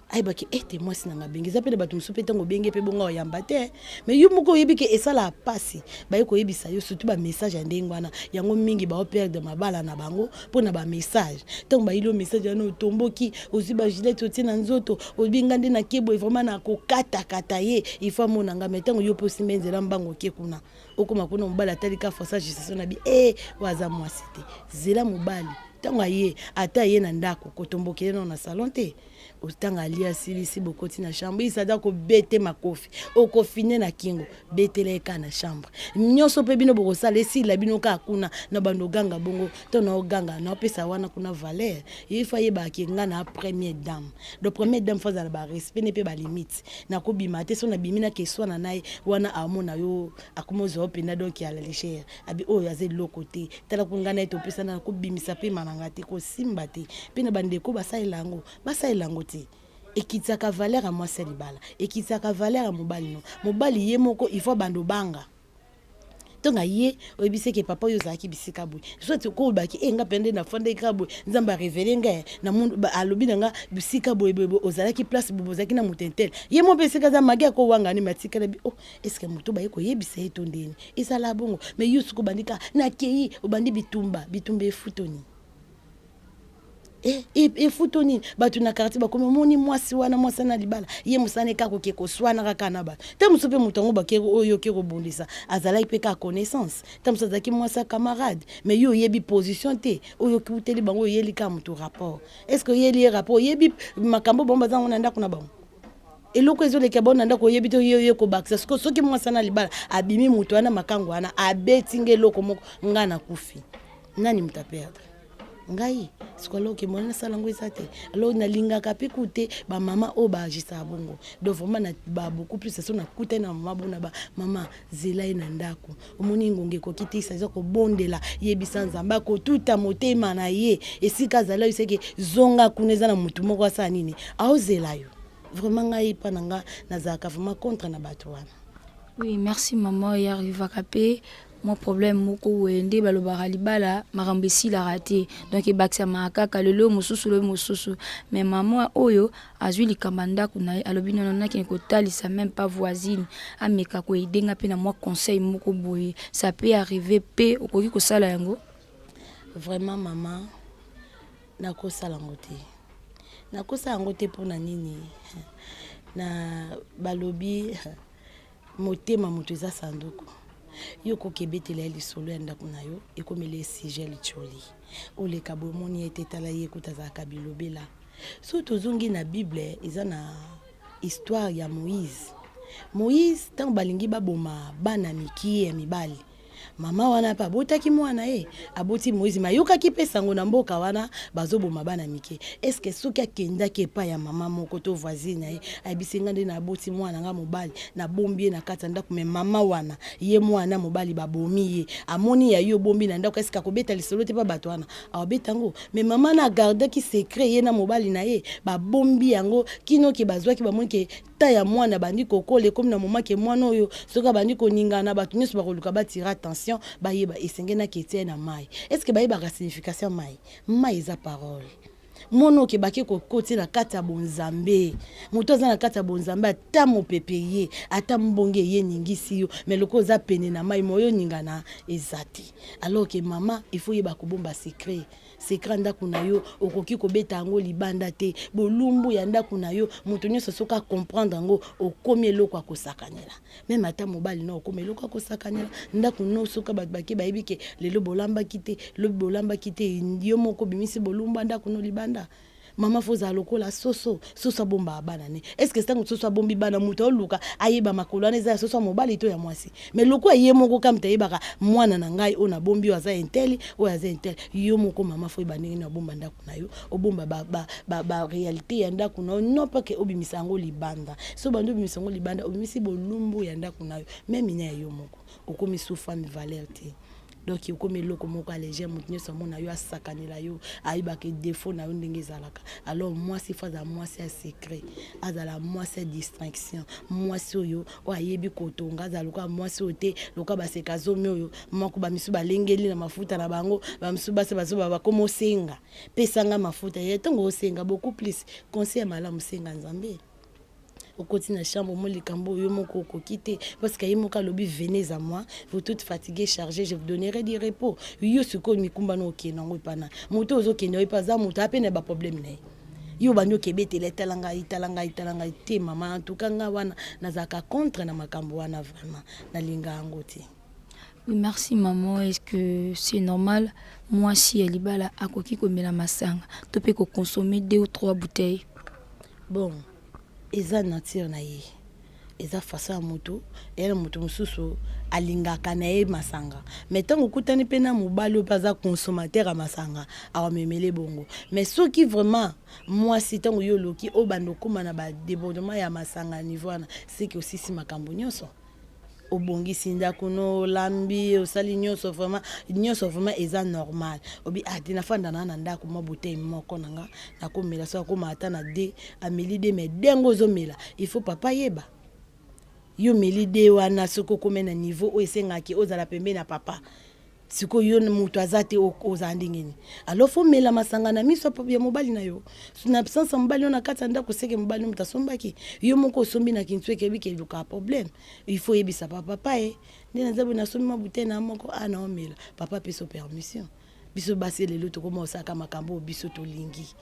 S1: Ayebaki ete mwasi na nga abengi. Eza mpe na bato mosusu mpe ntango obenge mpe bongo oyamba te, mais yo moko oyebi ke esalaka mpasi baye koyebisa yo, surtout bamessage ya ndenge wana. Yango mingi baoperdre mabala na bango mpo na bamessage. Ntango bayili yo message wana, otomboki, ozwi bagilete, otie na nzoto, oyebi nga nde nakie boye, vraiment nakokatakata ye, il faut amona nga. Mais ntango yo mpe osimba nzela mbango, okie kuna, okóma kuna, mobali atali ka force agitation na bi e oyo aza mwasi te. Zela mobali ntango aye, ata aye na ndako, kotombokele nano na salon te. Otanga alia, asilisi, bokoti na chambre, isada kobete makofi, okofine na kingo, betela ye kaka na chambre. Nyonso mpe bino bokosala, esila bino kaka kuna na bando oganga bongo to na oganga na opesa wana kuna valeur. Ye faut ayebaka nga na première dame. Donc première dame faut azala barespect ne mpe balimite. Nakobima te, so nabimi nakeswana na ye wana, amona yo akoma ozwa yo mpenza donc ya la légère, abi oyo aza eloko te. Tala ko ngai na ye topesana, nakobimisa mpe mananga te, kosimba te. Mpe na bandeko basalela yango, basalela yango te. Ekitisaka valeur ya mwasi ya libala, ekitisaka valeur ya mobali. No mobali ye moko il faut bando banga ntongo ye oyebisi eke papa oyo ozalaki bisika boye, soit kolobaki e nga mpe nde nafandaki kaka boye, Nzambe arévéler ngai alobi na nga bisika boye boye, ozalaki place boye, ozalaki na moto intel. Ye mo mpe esika aza magi akowanga nini, atikala bi oh, est-ce moto baye koyebisa ye to ndeni ezala bongo? Mais yo soki obandi kaka nakei, obandi bitumba, bitumba efutoni. Eh, efuto nini bato na quartier bakomi omoni mwasi wana mwasi wana libala ye mosala kaka koke koswana kaka na bato te. Mosusu mpe moto yango bake oyo oke kobundisa azalaki mpe kaka connaissance te, mosusu azalaki mwasi ya camarade, mais yo oyebi position te oyo okuteli bango. Oyeli kaka moto rapport. Est ce que oyeli ye rapport, oyebi makambo bango baza yango na ndako na bango, eloko ezoleka bango na ndako, oyebi te. Oye kobakisa sikoyo, soki mwasi wana libala abimi, moto wana makango wana abeti nga eloko moko, nga nakufi, nani moto aperdre? Ngai. Siko alors ke mwana nasala yango eza te. Alors nalingaka mpe ku te bamama oyo baagisaka bongo. Donc vraiment na ba beaucoup plus so nakutani na mama bona, ba mama, zela ye na ndako, omoni ngonga ekoki te, eza kobondela, yebisa Nzambe akotuta motema na ye esika azali oyo seke zonga kuna, eza na motu moko asala nini, aozela yo. Vraiment ngai mpa na nga nazalaka vraiment contre na bato wana.
S5: Oui, merci maman. Eyarrivaka mpe mwa problème moko boye nde balobaka libala makambo esilaka te, donc ebakisamaka kaka lelo mosusu, lobi mosusu. Mais mama oyo azwi likambo ya ndako na ye, alobi nono nakende kotalisa même pas voisine, ameka koaider nga mpe na mwa conseil moko boye. Ça peut arriver mpe okoki kosala yango?
S1: Vraiment mama, nakosala yango te, nakosala yango te. Mpona nini? Na balobi motema moto eza sanduku. Yo koki ebetela ye lisolo ya ndako na yo, ekomela ye sujet litioli, oleka boye, omoni ete tala ye kuta azalaka bilobela. So tozongi na Bible, eza na histoire ya Moïse. Moïse, ntango balingi baboma bana mike ya mibali, mama wana mpe abotaki mwana ye, aboti Moïse, me ayokaki mpe sango na mboka wana bazoboma bana mike. Est-ce soki akendaki epai ya mama moko to voisine na ye, ayebisi: "Nga nde naboti mwana nga mobali, nabombi ye na kati ya ndako," me mama wana ye mwana mobali babomi ye, amoni ya ye obombi na ndako, est-ce akobeta lisolo te mpa bato wana? Awabeta yango. Me mama na agardaki secret, ye na mobali na ye babombi yango kino ke bazwaki, bamoni ke ta ya mwana bandi kokola, ekomi na moment ke mwana oyo soki abandi koningana, bato nyonso bakoluka batira attention, bayeba esengenaki etia ye na mai. Est ce que bayebaka signification mai? Mai eza parole. Mwana oyo bake kokoti na kati ya bonzambe, moto aza na kati ya bonzambe, ata mopepe ye, ata mbonge ye eningisi yo, mais lokola oza pene na mai, moyo oningana eza te. Alors ke mama, il faut yeba kobomba secret. Secret ndako na yo, okoki kobeta yango libanda te. Bolumbu ya ndako na yo, moto nyonso soki acomprendre yango, okomi eloko akosakanela. Même ata mobali na okomi eloko akosakanela. Ndako no, soki bato bake, bayebi ke lelo bolambaki te, lobi bolambaki te, yo moko obimisi bolumbu ya ndako no libanda. Mama, faut ozala lokola soso. Soso abombaka bana ne. Est ce que ntango soso abombi bana, moto aoluka ayeba makolo wana eza ya soso ya mobali to ya mwasi? Mais lokola ye moko ka moto ayebaka: mwana na ngai oyo nabombi, oyo aza un tel, oyo aza un tel. Yo moko mama, faut oyeba ndenge nini obomba ndako na yo, obomba baréalité ya ndako na yo, non pas ke obimisa yango libanda. So bandi obimisa yango libanda, obimisi bolumbu ya ndako na yo, même na ya yo moko, okomi sous femme valeur te. Donc okomi eloko moko allégé, moto nyonso amona yo, asakanela yo, ayebaka défaut na yo ndenge ezalaka. Alors mwasi faut azala mwasi ya secret, azala mwasi ya distraction, mwasi oyo oyo ayebi kotonga, azala lokola mwasi oyo te lokola baseka zomi oyo moko, bamisu balengeli na mafuta na bango, bamisu basi bazoba, bakoma osenga: "Pesanga mafuta." Ye ntongo osenga beaucoup plus conseil ya malamu, senga Nzambe. Okoti na chambre mo, likambo oyo moko okoki te, parce que ye moko alobi: "Venez à moi, vous toutes fatigués, chargés, je vous donnerai du repos." Yo sikoyo mikumba na okende yango epana moto ozokende oyo epa aza moto ape na baproblème na ye, yo bandi okebetela: "Etala ngai, tala ngai, tala ngai." Te mama, en tout cas nga wana nazalaka contre na makambo wana, vraiment nalinga yango te.
S5: Oui, merci maman. Est-ce que c'est normal mwasi ya libala akoki komela masanga to mpe koconsommer deux ou trois bouteilles?
S1: Bon, eza nature na ye, eza façon ya moto eya na moto mosusu alingaka na ye masanga. Mais ntango okutani mpe na mobali oyo mpe aza consommateur ya masanga, awamemele bongo. Mais soki vraiment mwasi, ntango yo oloki obanda okóma na badébordement ya masanga, niveau wana seki osisi makambo nyonso, obongisi ndako no, olambi, osali nyonso, vraiment nyonso vraiment eza normal, obi ate nafanda na ndako, mwa bouteille moko na nga nakomela, so akóma ata na de ameli de. Mais ndenge ozomela, il faut papa yeba yo meli de wana. Soki okómi na niveau oyo esengaki ozala pembeni na papa, sikoyo yo moto aza te, ozala ndenge nini? Alors faut mela masanga na miso ya mobali na yo? Na absence ya mobali oyo na kati ya ndako, seke mobali moto asombaki, yo moko osombi na kintu, ekebi ke elukaka problème. Il faut oyebisa papa: "Papa, ye nde naza boye, nasombi mwa bouteille na moko a na omela." Papa apesa permission. Biso basi lelo tokoma osalaka makambo oyo biso tolingi,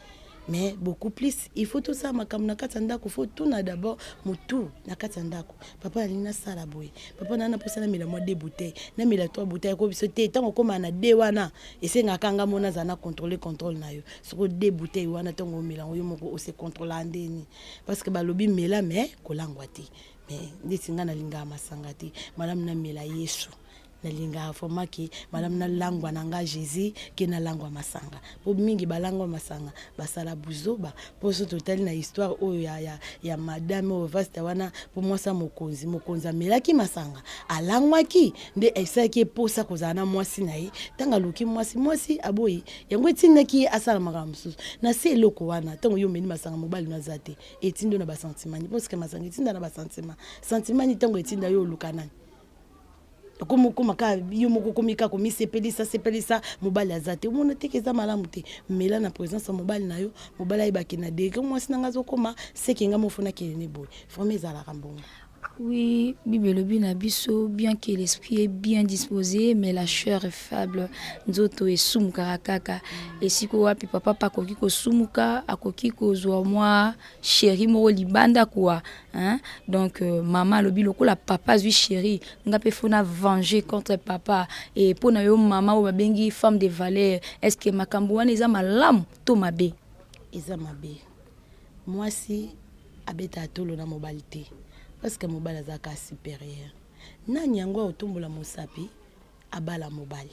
S1: mais beaucoup plus il faut tosala makambo na kati ya ndako. Faut tuna d'abord motu na kati ya ndako: "Papa, nalingi nasala boye. Papa, naa naposa namela mwa deux bouteille, namela trois bouteille." Ko biso te, ntango okóma na deux wana, esengaka nga mona azala na contrôle, contrôle na yo. Soko deux bouteille wana, ntango omela yango, yo moko ose contrôle ndeni, parce que balobi mela mais kolangwa te. Mais ndeti nga nalingaka masanga te, malamu namela Yesu. Nalingaka vraiment ke malamu nalangwa na nga Jésus ke nalangwa masanga, mpo mingi balangwa masanga basala buzoba. Mpo so totali na histoire oyo ya madame oyo Vasti wana, mpo mwasi ya mokonzi, mokonzi amelaki masanga, alangwaki, nde esalaki eposa kozala na mwasi na ye. Ntango aluki mwasi, mwasi aboyi, yango etindaki ye asala makambo mosusu na se. Eloko wana, ntango yo omeli masanga, mobali no aza te, etindi yo na basentiment ni, parce que masanga etinda na basentiment. Sentiment ni, ntango etinda yo oluka nani, okomi okóma kaka yo moko, okomi kaka komisepelisa sepelisa, mobali aza te. Omona teke eza malamu te. Mela na présence ya mobali na yo. Mobali ayebaki na degré mwasi na nga azokóma seke nga mofona akende ne boye. Vraiment ezalaka mbongo.
S5: Oui, Bible elobi na biso, bien que l'esprit est bien disposé, mais la chair est faible. Nzoto esumukaka kaka. Esika wapi papa pa akoki kosumuka, akoki kozwa mwa chéri moko libanda quoi, hein? Donc mama alobi lokola papa azwi chéri, nga mpe faut na venger contre papa. E mpo na yo mama oyo babengi femme de valeur, est ce que makambo wana eza malamu to mabe?
S1: Eza mabe. Mwasi abetaka tolo na mobali te, parce que mobali azalaka supérieur. Nani yango aotombola mosapi abala mobali?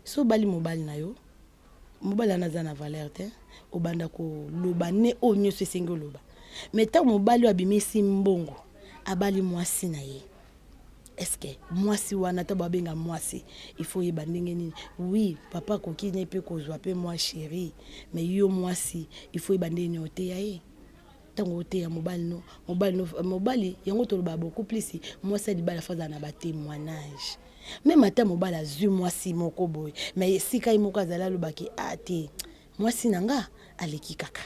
S1: So obali mobali na yo, mobali wana aza na valeur te. Obanda koloba ne oyo nyonso esengi oloba. Mais ntango mobali oyo abimisi mbongo, abali mwasi na ye, est-ce mwasi wana, ntango babenga mwasi, il faut oyeba ndenge nini. Oui, papa akoki ne mpe kozwa mpe mwa chéri, mais yo mwasi, il faut oyeba ndenge nini oteya ye. Ntango oteya mobali no, mobali no, mobali yango toloba beaucoup plus, mwasi ya libala faut azala na batémoignage. Même ata mobali azwi mwasi moko boye, mais esika ye moko azali, alobaki: "A te, mwasi na nga aleki kaka,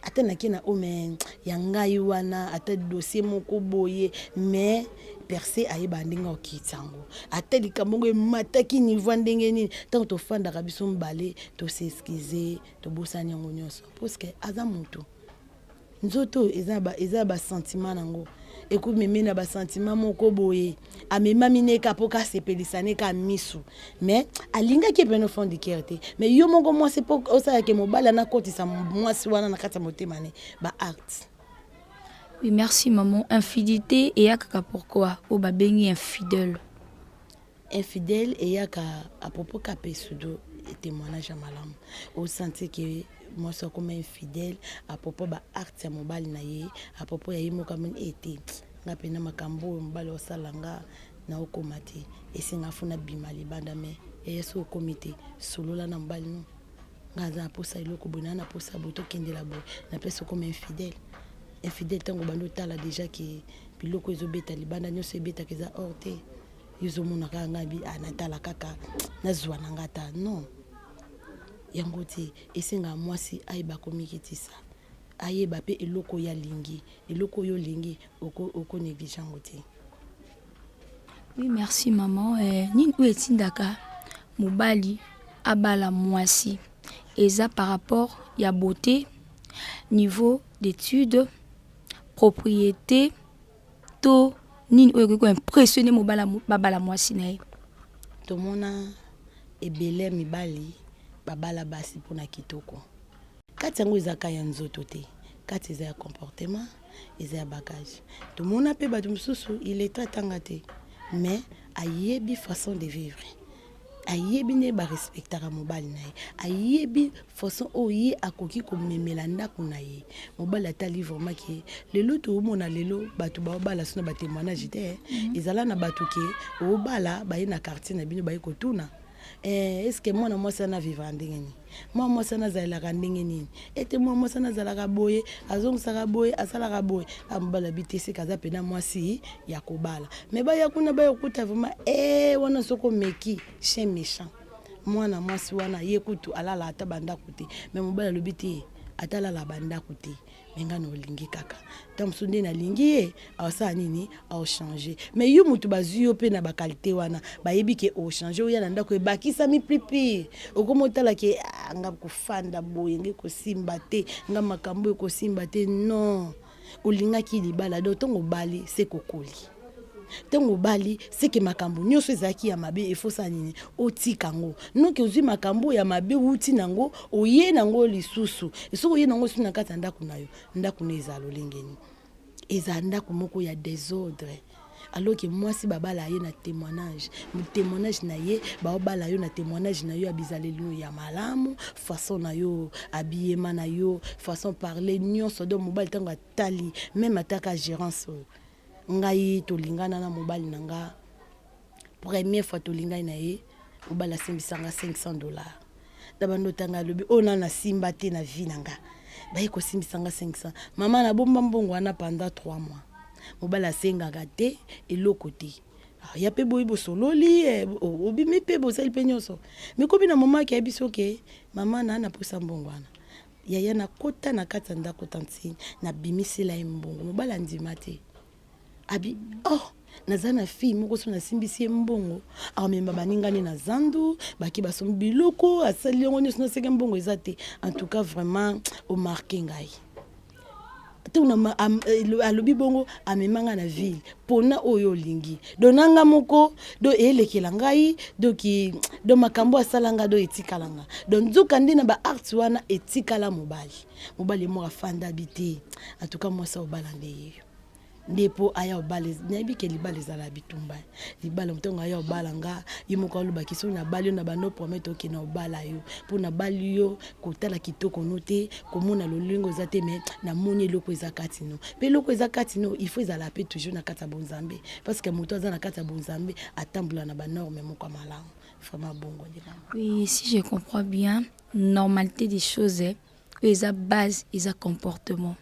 S1: ata nake na oyo, mais ya ngai wana, ata dossier moko boye." Mais perse ayeba ndenge okitisa yango, ata likambo ngo emataki niveau ndenge nini, ntango tofandaka biso mibale, tos'excuser, tobosani yango nyonso, parce que aza motu. Nzoto eza basentiment nango, ekomeme na basentiment moko boye, amemami neka mpo kasepelisa neka misu, mais alingaki epene fond du cœur te. Mais yo moko mwasi, mpo osalaka mobali anakotisa mwasi wana na kati ya motema ne baacte.
S5: Oui, merci maman. Infidélité eyakaka pourquoi? Oyo babengi infidèle.
S1: Infidèle eyaka à propos ka mpe sudo témoignage ya malamu. Osentir ke mwasi akoma infidèle à propos baacte ya mobali na ye, à propos ya ye moko amoni ete nga mpena makambo oyo mobali osala nga, naokoma te, esenga funa bima libanda. Mais eye so okomi te, solola na mobali: "No, nga aza na posa eloko boye, naa na posa boye, tokendela boye." Na place okoma infidèle, infidèle ntango obandi otala déjà ke biloko ezobeta libanda nyonso ebetaka eza or te, yo ozomona kaka ngai bi natala kaka, nazwa na nga ta non yango te. Esengaka mwasi ayeba komikitisa, ayeba mpe eloko oyo alingi. Eloko oyo olingi, okonéglige yango te.
S5: Oui, merci maman. Nini oyo etindaka mobali abala mwasi? Eza par rapport ya beauté, niveau d'étude, propriété to nini oyo ekoki koimpressionne mobali babala mwasi na ye?
S1: Tomona ebele mibali babala basi mpona kitoko. Kati yango ezaka ya nzoto te, kati eza ya comportement, eza ya bagage. Tomona mpe bato mosusu illettré, atanga te, mais ayebi façon de vivre, ayebi nde barespectaka mobali na ye, ayebi façon oyo ye akoki komemela ndako na ye. Mobali atali vraiment ke lelo toomona, lelo bato baobala so na batémoignage te. Ezala na bato ke obala, baye na quartier na bino, baye kotuna: "Est-ce mwana mwasi wana avivre ndenge nini? Mwana mwasi wana azalelaka ndenge nini? Ete mwana mwasi wana azalaka boye, azongisaka boye, asalaka boye." Amobala bi te, seka aza mpena mwasi ya kobala. Mais baya kuna, baya kokuta vraiment wana soki omeki chien méchant, mwana mwasi wana ye kutu alala ata bandako te. Mais mobali alobi te. Ata alala bandako te, me ngai na olingi kaka. Ntango mosusu nde nalingi ye, aosala nini? Aochange. Mais yo motu bazwi yo mpe na baqualité wana, bayebi ke ochange, oya na ndako ebakisami plus pire. Okoma otala ke ah, nga kofanda boye nge kosimba te, nga makambo ekosimba te. Non, olingaki libala, donc ntongo obali se kokoli. Ntango obali seke makambo nyonso ezalaki ya mabe, efosala nini? Otika yango. Noki ozwi makambo ya mabe wuti nango, oye nango lisusu. Soki oye nango lisusu na kati ya ndako na yo, ndako na ezala lolenge nini? Ezala ndako moko ya désordre. Alors que mwasi babala ye na témoignage, témoignage na ye, baobala yo na témoignage na yo ya bizaleli no ya malamu, façon na yo habillement na yo, façon parler nyonso. Donc mobali ntango atali, même ataka gérance oyo ngai tolingana na mobali na nga, première fois tolingani na ye, mobali asimbisanga 500 $. Na bando otanga alobi oyo na nasimba te na vie na nga, baye kosimbisanga 500. Mama, nabomba mbongo wana pendant 3 mois. Mobali asengaka te eloko te. Ya mpe boyi bosololi, obimi mpe bosali mpe nyonso, mikomi na moma ake ayebi soki mama na naposa mbongo wana. Yaya, nakota na kati ya ndako tantine, nabimisela ye mbongo. Mobali andima te, abi oh, naza na fille moko so nasimbisi ye mbongo, amema baningani na zandu, baki basombi biloko, asali yango nyonso, naseke mbongo eza te. En tout cas vraiment omarquer ngai. Ntango alobi bongo, amema ngai na ville mpona oyo olingi. Donc na nga moko, donc eyelekela ngai, donc donc makambo asala nga, donc etikala nga. Donc nzoka nde na baacte wana etikala mobali. Mobali moko afanda bi te, en tout cas mwasi obala nde yeyo nde mpo aya obala. Nayebi ke libala ezala bitumba. Libala, ntango aya obala nga, ye moko alobaki soki nabali yo na bando promettre okende obala yo mpo nabali yo, kotala kitoko no te, komona lolingo eza te, mais namoni eloko eza kati no. Mpe eloko eza kati no, il faut ezala mpe toujours na kati ya bonzambe, parce que moto aza na kati ya bonzambe atambola na banorme moko ya malamu. Vraiment bongo nde.
S5: Oui, si je comprends bien, normalité des choses oyo eza base, eza comportement.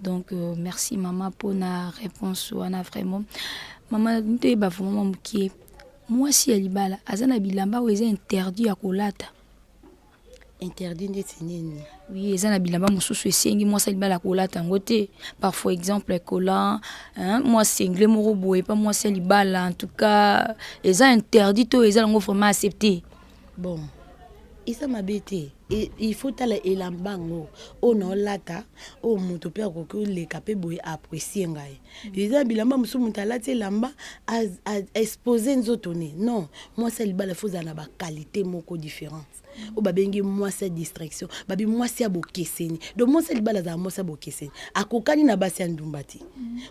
S5: Donc merci mama mpona réponse wana. Vraiment mama, toyeba vraiment mokie, mwasi ya libala aza na bilamba oyo eza interdit ya kolata?
S1: Interdit ndeti nini?
S5: Oui, eza na bilamba mosusu esengi mwasi ya libala kolata yango te. Parfois, exemple collant, mwa singlet moko boye pa mwasi ya libala, en tout cas eza interdit to eza yango vraiment accepté?
S1: Bon, eza mabe te. Il faut tala elamba yango oyo naolata, oyo moto mpe akoki oleka mpe boye apprécie ngai. Eza bilamba mosusu, moto alati elamba expose nzoto ne. Non, mwasi ya libala faut ozala na baqualité moko différente oyo babengi mwasi ya distraction, babi mwasi ya bokeseni. Donc mwasi ya libala azala mwasi ya bokeseni, akokani na basi ya ndumba te.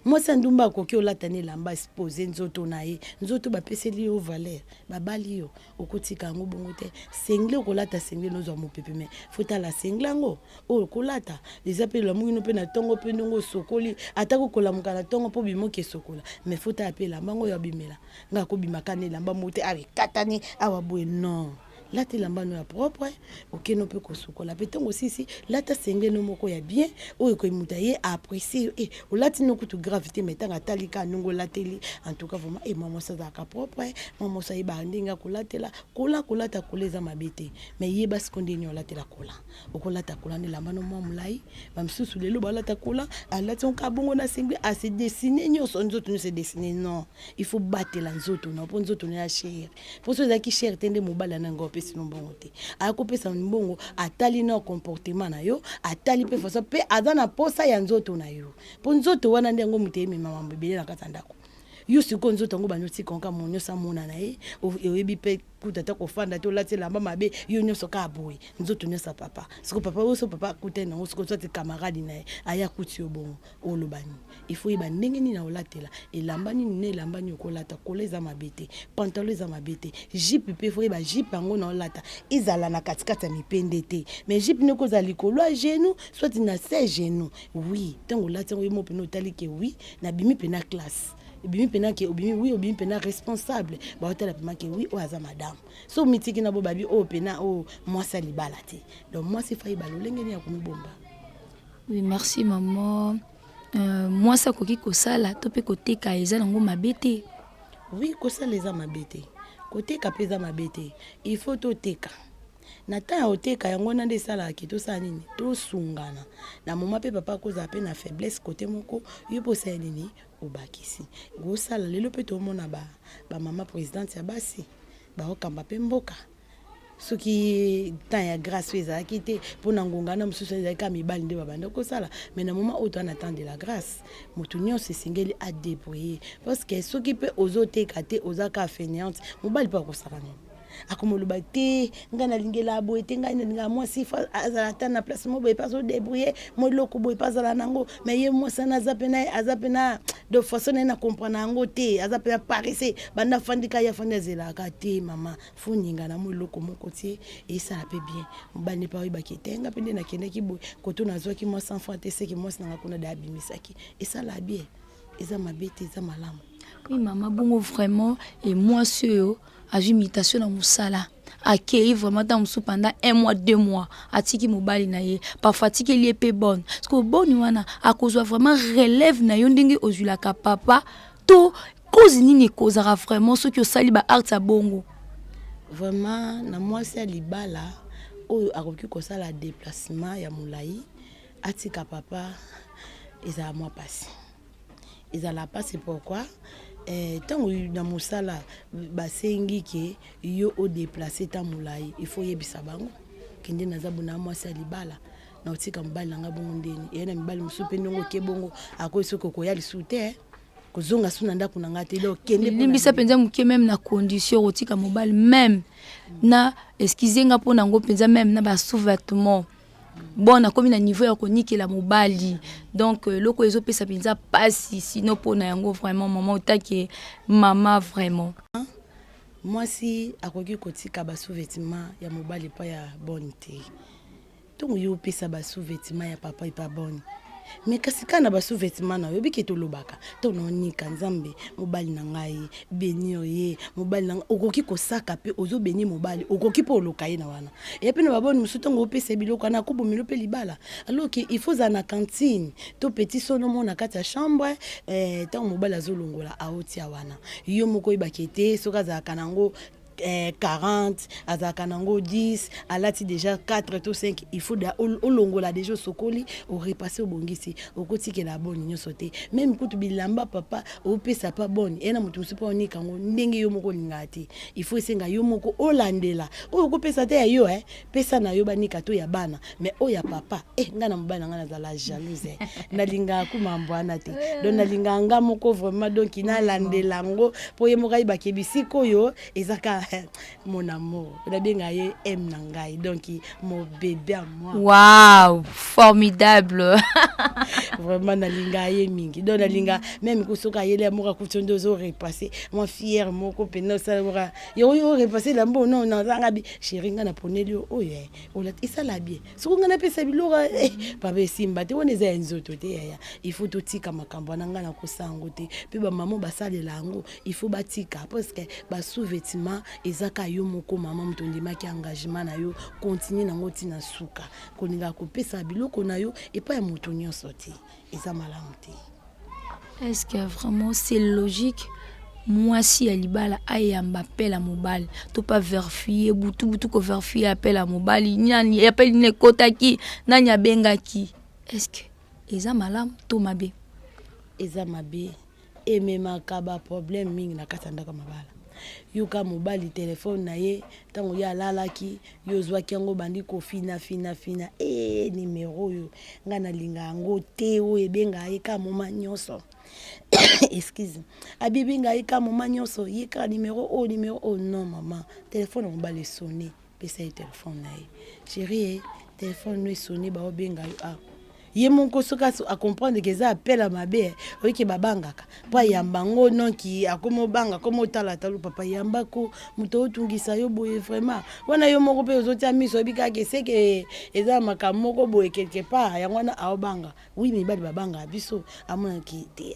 S1: Mwasi ya ndumba akoki olata na elamba expose nzoto na ye. Nzoto bapeseli yo valeur, babali yo, okotika yango bongo te. Singlet, okolata singlet nozwa mopepe, mais faut tala singlet yango oyo okolata eza mpe lamuki no mpe na ntongo mpe ndongo osokoli, ata kokolamuka na ntongo mpo bimoki esokola, mais faut tala mpe elamba yango oyo abimela. Nga akobimaka na elamba moko te awa ekatani awa boye, non. Lata elamba no ya propre, okende mpe kosukola mpe ntongo osisi, lata singlet no moko ya bien oyo ekomuta ye apprécie yo. E olati no kutu grave te, mais ntango atali kaka ndenge olateli, en tout cas vraiment e mwa mwasi azalaka propre, mwa mwasi ayebaka ndenge akolatela kola. Kolata kola eza mabe te, mais yeba siko ndenge olatela kola. Okolata kola nde elamba no mwa molai. Bamisusu lelo balata kola, alati yango kaka bongo na singlet, ase dessine nyonso, nzoto nyonso edessine. Non, il faut batela nzoto na mpo nzoto na ya cher. Mpo so ezalaki cher te nde mobali ana yango apesi no mbongo te. Akopesa mbongo, atali na comportement na yo, atali mpe façon, mpe aza na posa ya nzoto na yo, mpo nzoto wana nde yango moto eyemema mambo ebele na kati ya ndako. Yo sikoyo nzoto yango bandi otika yango mo nyonso amona na ye. Oyebi mpe kuta ata kofanda te, olati elamba mabe, yo nyonso kaka boye, nzoto nyonso ya papa. Siko papa oyo so papa akutani nango siko, soit camarade na ye aya akuti yo bongo, oloba nini? Il faut yeba ndenge nini aolatela elamba nini na elamba nini okolata. Kola eza mabe te, pantalon eza mabe te, jupe mpe faut yeba jupe yango na olata ezala na katikati ya mipende te, mais jupe nde kozala likolo ya genou, soit na se genou. Oui, ntango olati yango, yo mo mpena otali ke oui, nabimi mpena classe, ebimi mpena ke obimi, oui, obimi mpena responsable. Baotala mpema ke oui, oyo aza madame. So omitiki na bo babi oyo mpena oyo mwasi ya libala te. Donc mwasi faut ayeba lolenge nini ya komibomba.
S5: Oui, merci maman. Mwasi akoki kosala to mpe koteka, eza nango mabe te?
S1: Oui, kosala eza mabe te, koteka mpe eza mabe te. Il faut toteka. Na temps ya koteka yango wana nde esalaka ke tosala nini? Tosungana. Na moment mpe papa akozala mpe na faiblesse kote moko, yo mpe osali nini? Obakisi. Osala lelo mpe tomona ba ba mama presidente ya basi baokamba mpe mboka. Soki temps ya grâce oyo ezalaki te mpona ngonga wana mosusu ezalaki kaka mibali nde babanda kosala, mais na moment oyo toza na temps de la grâce, moto nyonso esengeli adébrouiller, parce que soki mpe ozoteka te, oza kaka fainéante, mobali mpe akosala nini? Akomoloba te ngai nalingela boye te, ngai nalingaka mwasi fa azala ata na place mo boye mpe azodébrouiller mo eloko boye mpe azala nango, mais ye mwasi wana aza pena, aza pena de façon na ye na comprendre yango te, aza pena paresse, banda afandi ka ye afandi azelaka te. Mama fo ningana mo eloko moko tie esala mpe bien, mobali nde mpe ayebaki ete nga mpe nde nakendaki boye koto nazwaki mwa 100 franc te, seke mwasi nanga kuna de abimisaki, esala bien, eza mabe te, eza malamu.
S5: Oui mama, bongo vraiment e mwasi oyo azwi mutation na mosala, akei vraiment ntango mosusu pendant un mois, 2 mois, atiki mobali na ye, parfois atikeli ye mpe bonne, parce que boni wana akozwa vraiment relève na yo ndenge ozwilaka papa to cause nini ekozaka vraiment soki osali ba acte ya bongo?
S1: Vraiment, na mwasi ya libala oyo akoki kosala déplacement ya molai atika papa, ezala mwa mpasi, ezala mpasi. Pourquoi? Ntango na mosala basengi ke yo odéplacer ta molai, il faut oyebisa bango kende naza bona mwasi ya libala na otika mobali na nga bongo ndeni eya na mibali mosusu mpe ndenge oke bongo akoyi soki okoya lisusu te kozonga su na ndako na nga te, donc kende.
S5: Limbisa mpenza moke, même na condition kotika mobali, même na excuse nga mpo nango mpenza, même na basous-vêtement, bon, nakomi na niveau ya konikela mobali, donc eloko ezopesa mpenza mpasi sino mpona yango vraiment mama, otake mama vraiment.
S1: Mwasi akoki kotika basous-vêtement ya mobali epai ya bonne te. Ntongo yo opesa basous-vêtement ya papa epa bonne, mais kasi kaka na basous-vêtement na yo, oyebi ke tolobaka to naonika Nzambe mobali na ngai bénir ye, mobali na ngai okoki kosaka mpe ozobénir mobali, okoki mpe oloka ye na wana eya mpe na baboni mosusu. Ntango opesa biloko wana, akobomela mpe libala, alors ke il faut ozala na cantine to petit sono mo na kati ya chambre. Ntango mobali azolongola aotia wana, yo moko oyebaki ete soki azalaka nango 40, azalaka nango 10, alati déjà 4 to 5, il faut olongola déjà, osokoli, orepasse, obongisi, okotikela boni nyonso te. Même kutu bilamba papa opesa pa boni eya na moto mosusu mpo onika yango ndenge yo moko olingaka te, il faut esenga yo moko olandela oyo okopesa te ya yo, pesa na yo banika to ya bana, mais oyo ya papa, ngai na mobali na ngai nazala jalouse, nalingaka kumambo wana te, donc nalingaka nga moko vraiment, donc nalandela yango mpo ye moko ayebaki bisika oyo eza ka mon amour, nabenga ye m na ngai, donc mon bébé à moi.
S5: Wow, formidable.
S1: Vraiment nalinga ye mingi, donc nalinga même ko soki ayeli ya moko akuti nde ozorepasse mwa fière moko mpena osala moka yo oyo orepasse lambo non nazanga bi chéri ngai naponeli yo oyo esala bien, soki ngai napesa biloko papa esimba te, wana eza ya nzoto te yaya. Il faut totika makambo wana, ngai nakosala yango te, mpe bamama basalela yango, il faut batika, parce que basous-vêtement eza ka yo moko mama moto ondimaki engagement na yo, continue nango ntina suka, kolingaka kopesa biloko na yo epai ya moto nyonso te, eza malamu te.
S5: Est-ce que vraiment c'est logique mwasi ya libala ayamba appel ya mobali to pa vérifier butu butu, kovérifier appel ya mobali, nani appel nini ekotaki, nani abengaki? Est-ce que eza malamu to mabe?
S1: Eza mabe, ememaka baproblème mingi na kati ya ndako ya mabala. Yoka mobali telefone na ye, ntango ye alalaki, yo ozwaki yango, bandi kofina fina fina e nimero oyo ngai nalinga yango te, oyo ebengaka ye ka moma nyonso, excuse, abibi ngai ka moma nyonso ye kaka nimero oyo, nimero oyo. Non mama, telefone ya mobali esone, pesa ye telefone na ye: chéri, ye telefone no esone, baobenga yo. Ah, ye moko soki acomprendre ke eza appel ya mabe, oyeke babangaka mpo ayamba yango, noki akoma obanga, akoma otala talo papa yambako moto otungisa yo boye. Vraiment wana yo moko mpe ozotia miso, oyebi kaka eseke eza makambo moko boye quelque part, yango wana aobanga. Oui, mibali babangaka biso, amonaki te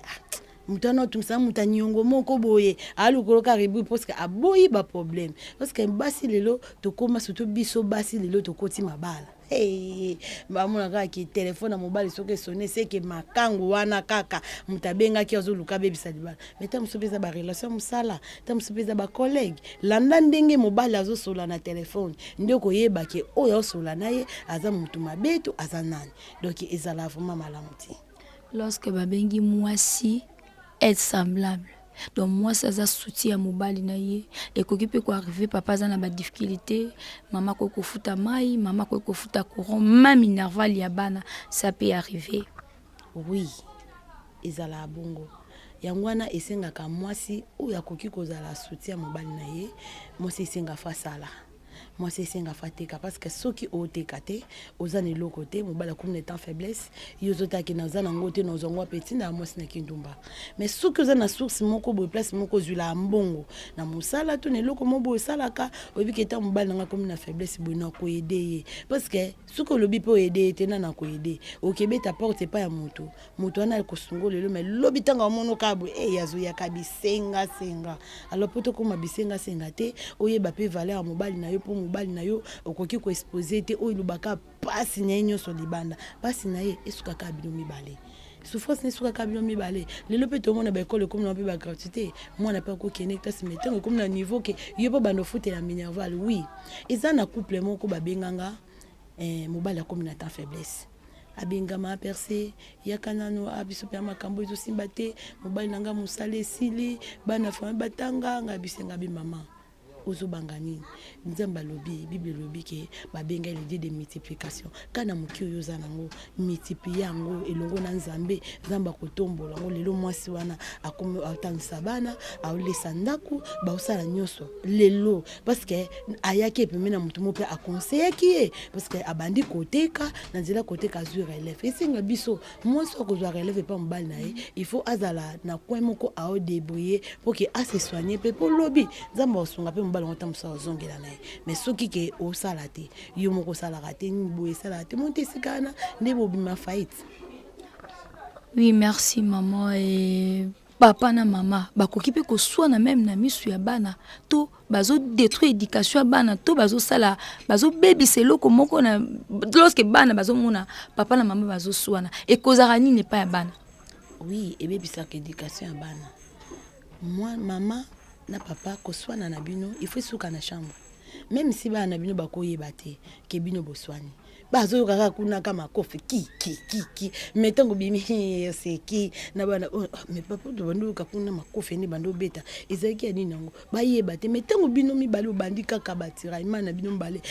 S1: moto wana otungisa moto aniongo moko boye, alukolo kaka ribui, parce que aboyi baproblème, parce que basi lelo tokóma, surtout biso basi lelo tokoti mabala. Hey, bamona kaka ke telefone ya mobali soki esone seke makangu wana kaka moto abengaki azoluka abebisa libala. Mais ntango mosusu mpe eza barelation ya mosala, ntango mosusu mpe eza bacollègue. Landa ndenge mobali azosola na telefone nde okoyeba ke oyo azosola na ye aza motu mabe to aza nani. Donc ezala vraiment malamu te.
S5: Lorsque babengi mwasi aide semblable, donc mwasi aza soutien ya mobali na ye. Ekoki mpe koarrive papa aza na badifficulté, mama akoki kofuta mai, mama akoki kofuta courant, même minerval ya bana, ça peut arriver.
S1: Oui, ezalaka bongo. Yango wana esengaka mwasi oyo akoki kozala soutien ya mobali na ye. Mwasi esenga fa asala, mwasi esenga fa teka, parce que soki oteka te, oza na eloko te, mobali akomi na état faiblesse, yo ozotaki naza nango te, nazwango wapi? Etinda ya mwasi na kindumba. Mais soki oza na source moko boye, place moko ozwilaka mbongo na mosala to na eloko moko boye osalaka, oyebi ke ntango mobali nanga akomi na faiblesse boye, na koaider ye. Parce que soki olobi mpe oaider ye te, nana koaider? Okebeta porte epai ya motu, moto wana akosunga lelo, mais lobi ntango amoni kaka boye e azoyaka bisengasenga. Alors mpo tokóma bisengasenga te, oyeba mpe valeur ya mobali na yo, mpo mobali na yo okoki koexposer te. Oyo elobaka mpasi na ye nyonso libanda, mpasi na ye esukaka bino mibale, souffrance na esukaka bino mibale. Lelo mpe tomona baekole ekomi na mpe bagratuité, mwana mpe akokende classe, mais ntango ekomi na niveau ke yo mpo banda ofutela minerval. Oui, eza na couple moko babenganga, mobali akomi na temps faiblesse, abengama aperce yaka nano abiso mpe ya makambo ezosimba te, mobali na nga mosala esili, bana famille batanga. Ngai bisenga bi mama, ozobanga nini? Nzambe alobi, Bible elobi ke babenga le Dieu de multiplication. Ka na moki oyo oza nango, multiplie yango elongo na Nzambe, Nzambe akotombola yango. Lelo mwasi wana akomi atangisa bana, aolesa ndako, baosala nyonso lelo, parce que ayaki epembe na motu moko mpe akonseyaki ye, parce que abandi koteka, na nzela koteka azwi relève. Esenga biso mwasi akozwa relève epa mobali na ye, il faut azala na coin moko aodébrouiller mpo ke ase soigne mpe mpo lobi Nzambe akosunga mpe mobali yango ta mosusu azongela na ye. Mais soki ke osala te, yo moko osalaka te, nini boye esalaka te, mo te esika wana nde bobima faillite.
S5: Oui, merci maman. Et papa na mama bakoki mpe koswana même na misu ya bana, to bazodétruire éducation ya bana, to bazosala, bazobebisa eloko moko na lorsque bana bazomona papa na mama bazoswana, ekozaka nini epai ya bana?
S1: Oui, ebebisaka éducation ya bana. Moi, mama na papa, koswana na bino il faut esuka na chambre. Même si bana na bino bakoyeba te ke bino boswani, bazoyoka kaka kuna ka makofi ki ki ki ki. Mais ntango bimi oseki na bana, oh, mais papa, bandi oyoka kuna makofi nde bandi obeta, ezalaki ya nini yango? Bayeba te. Mais ntango bino mibale obandi kaka batiraillement na bino mibale,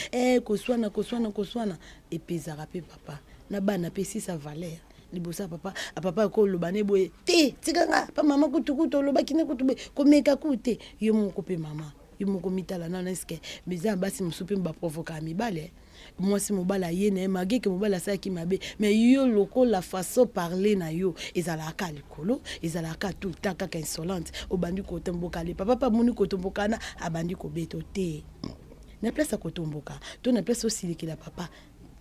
S1: koswana, koswana, koswana, epezaka mpe papa na bana mpe esisa valeur liboso ya papa. Papa akoloba ne boye te, tikanga pa mama kutukutu olobaki ne kutu boye, komeka ku te. Yo moko mpe mama, yo moko mitala nano. Eske eza na basi mosusu mpe baprovokaka mibale? Mwasi mobali aye na ye malgré ke mobali asalaki mabe, mais yo lokola façon parler na yo ezalaka likolo, ezalaka tout le temps kaka insolente, obandi kotomboka. Le papa mpe amoni kotomboka na abandi kobeta te. Na place ya kotomboka to na place osilikela papa,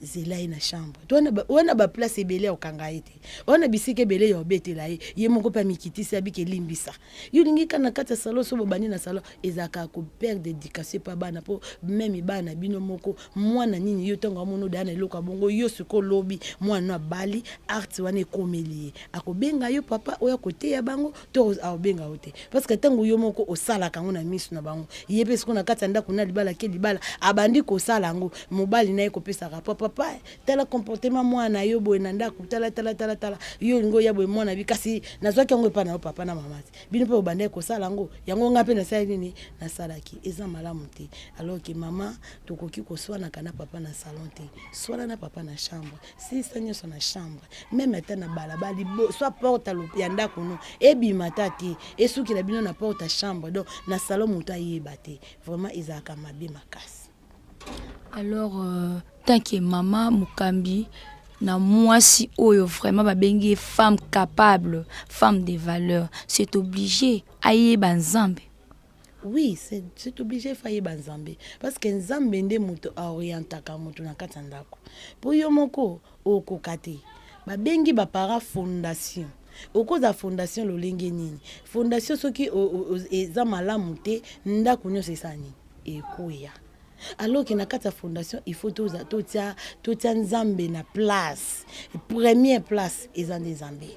S1: zela ye na chambre. To wana baplace ebele ya kokanga ye te, wana bisika ebele ya obetela ye, ye moko mpe amikitisi, abiki elimbisa yo. Olingi kaka na kati ya salon. So bobandi na salon, ezalaka koperdre éducation epa bana, mpo même bana bino moko, mwana nini yo ntango amoni odaya na eloko ya bongo, yo sikoyo olobi mwana no abali art wana ekomeli ye, akobenga yo papa oyo akoteya bango to akobenga yo te? Parce que ntango yo moko osalaka yango na miso na bango, ye mpe sikoyo na kati ya ndako na libala ke libala abandi kosala yango, mobali na ye kopesaka po papa, tala comportement mwana na yo boye na ndako, tala, tala, tala, tala, yo olingi oya boye, mwana bi kasi nazwaki yango epai na yo papa na mama te, bino mpe bobandaki kosala yango, yango ngai mpe nasali nini, nasalaki, eza malamu te. Alors ke mama, tokoki koswanaka na papa na salon te, swana na papa na chambre, silisa nyonso na chambre. Même ata na balabala, soit porte ya ndako no ebima ta te, esukela bino na porte ya chambre. Donc na salon moto ayeba te, vraiment ezalaka mabe makasi.
S5: Alors tant que mama mokambi na mwasi oyo vraiment babengi ye femme capable, femme de valeur, c'est obligé ayeba Nzambe?
S1: Oui, c'est obligé fa yeba Nzambe, parce que Nzambe nde moto aorientaka moto na kati ya ndako, mpo yo moko okoka te. Babengi baparent fondation. Okozala fondation lolenge nini? Fondation soki eza malamu te, ndako nyonso esala nini? Ekweya. Alors que na kati ya fondation, il faut totia totia Nzambe na place première. Place eza nde Nzambe.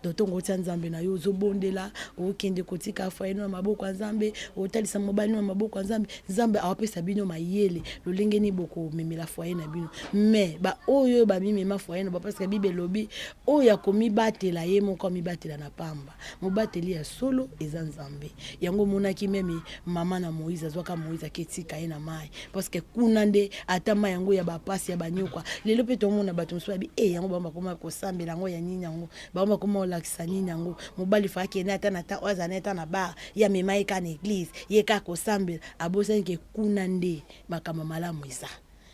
S1: Donc ntongo otia Nzambe na yo, ozobondela, okende kotika foyer na maboko ya Nzambe, otalisa mobali na maboko ya Nzambe. Nzambe awapesa bino mayele lolenge nini bokomemela foyer na bino. Mais baoyo bamimema foyer na ba, parce que Bible elobi oyo akomibatela ye moko amibatela na pamba. Mobateli ya solo eza Nzambe. Yango omonaki même mama na Moïse azwaka Moïse, aketika ye na mai, parce que kuna nde ata mai yango ya bapasi ya banyokwa. Lelo mpe tomona bato mosusu babi e yango bango bakoma kosambela yango ya nini, yango bango bakoma kolakisa nini yango. Mobali fa akende ata na ta oyo azala ata na bar, ye amema ye kaka na église, ye kaka kosambela, abosani ke kuna nde makambo malamu eza,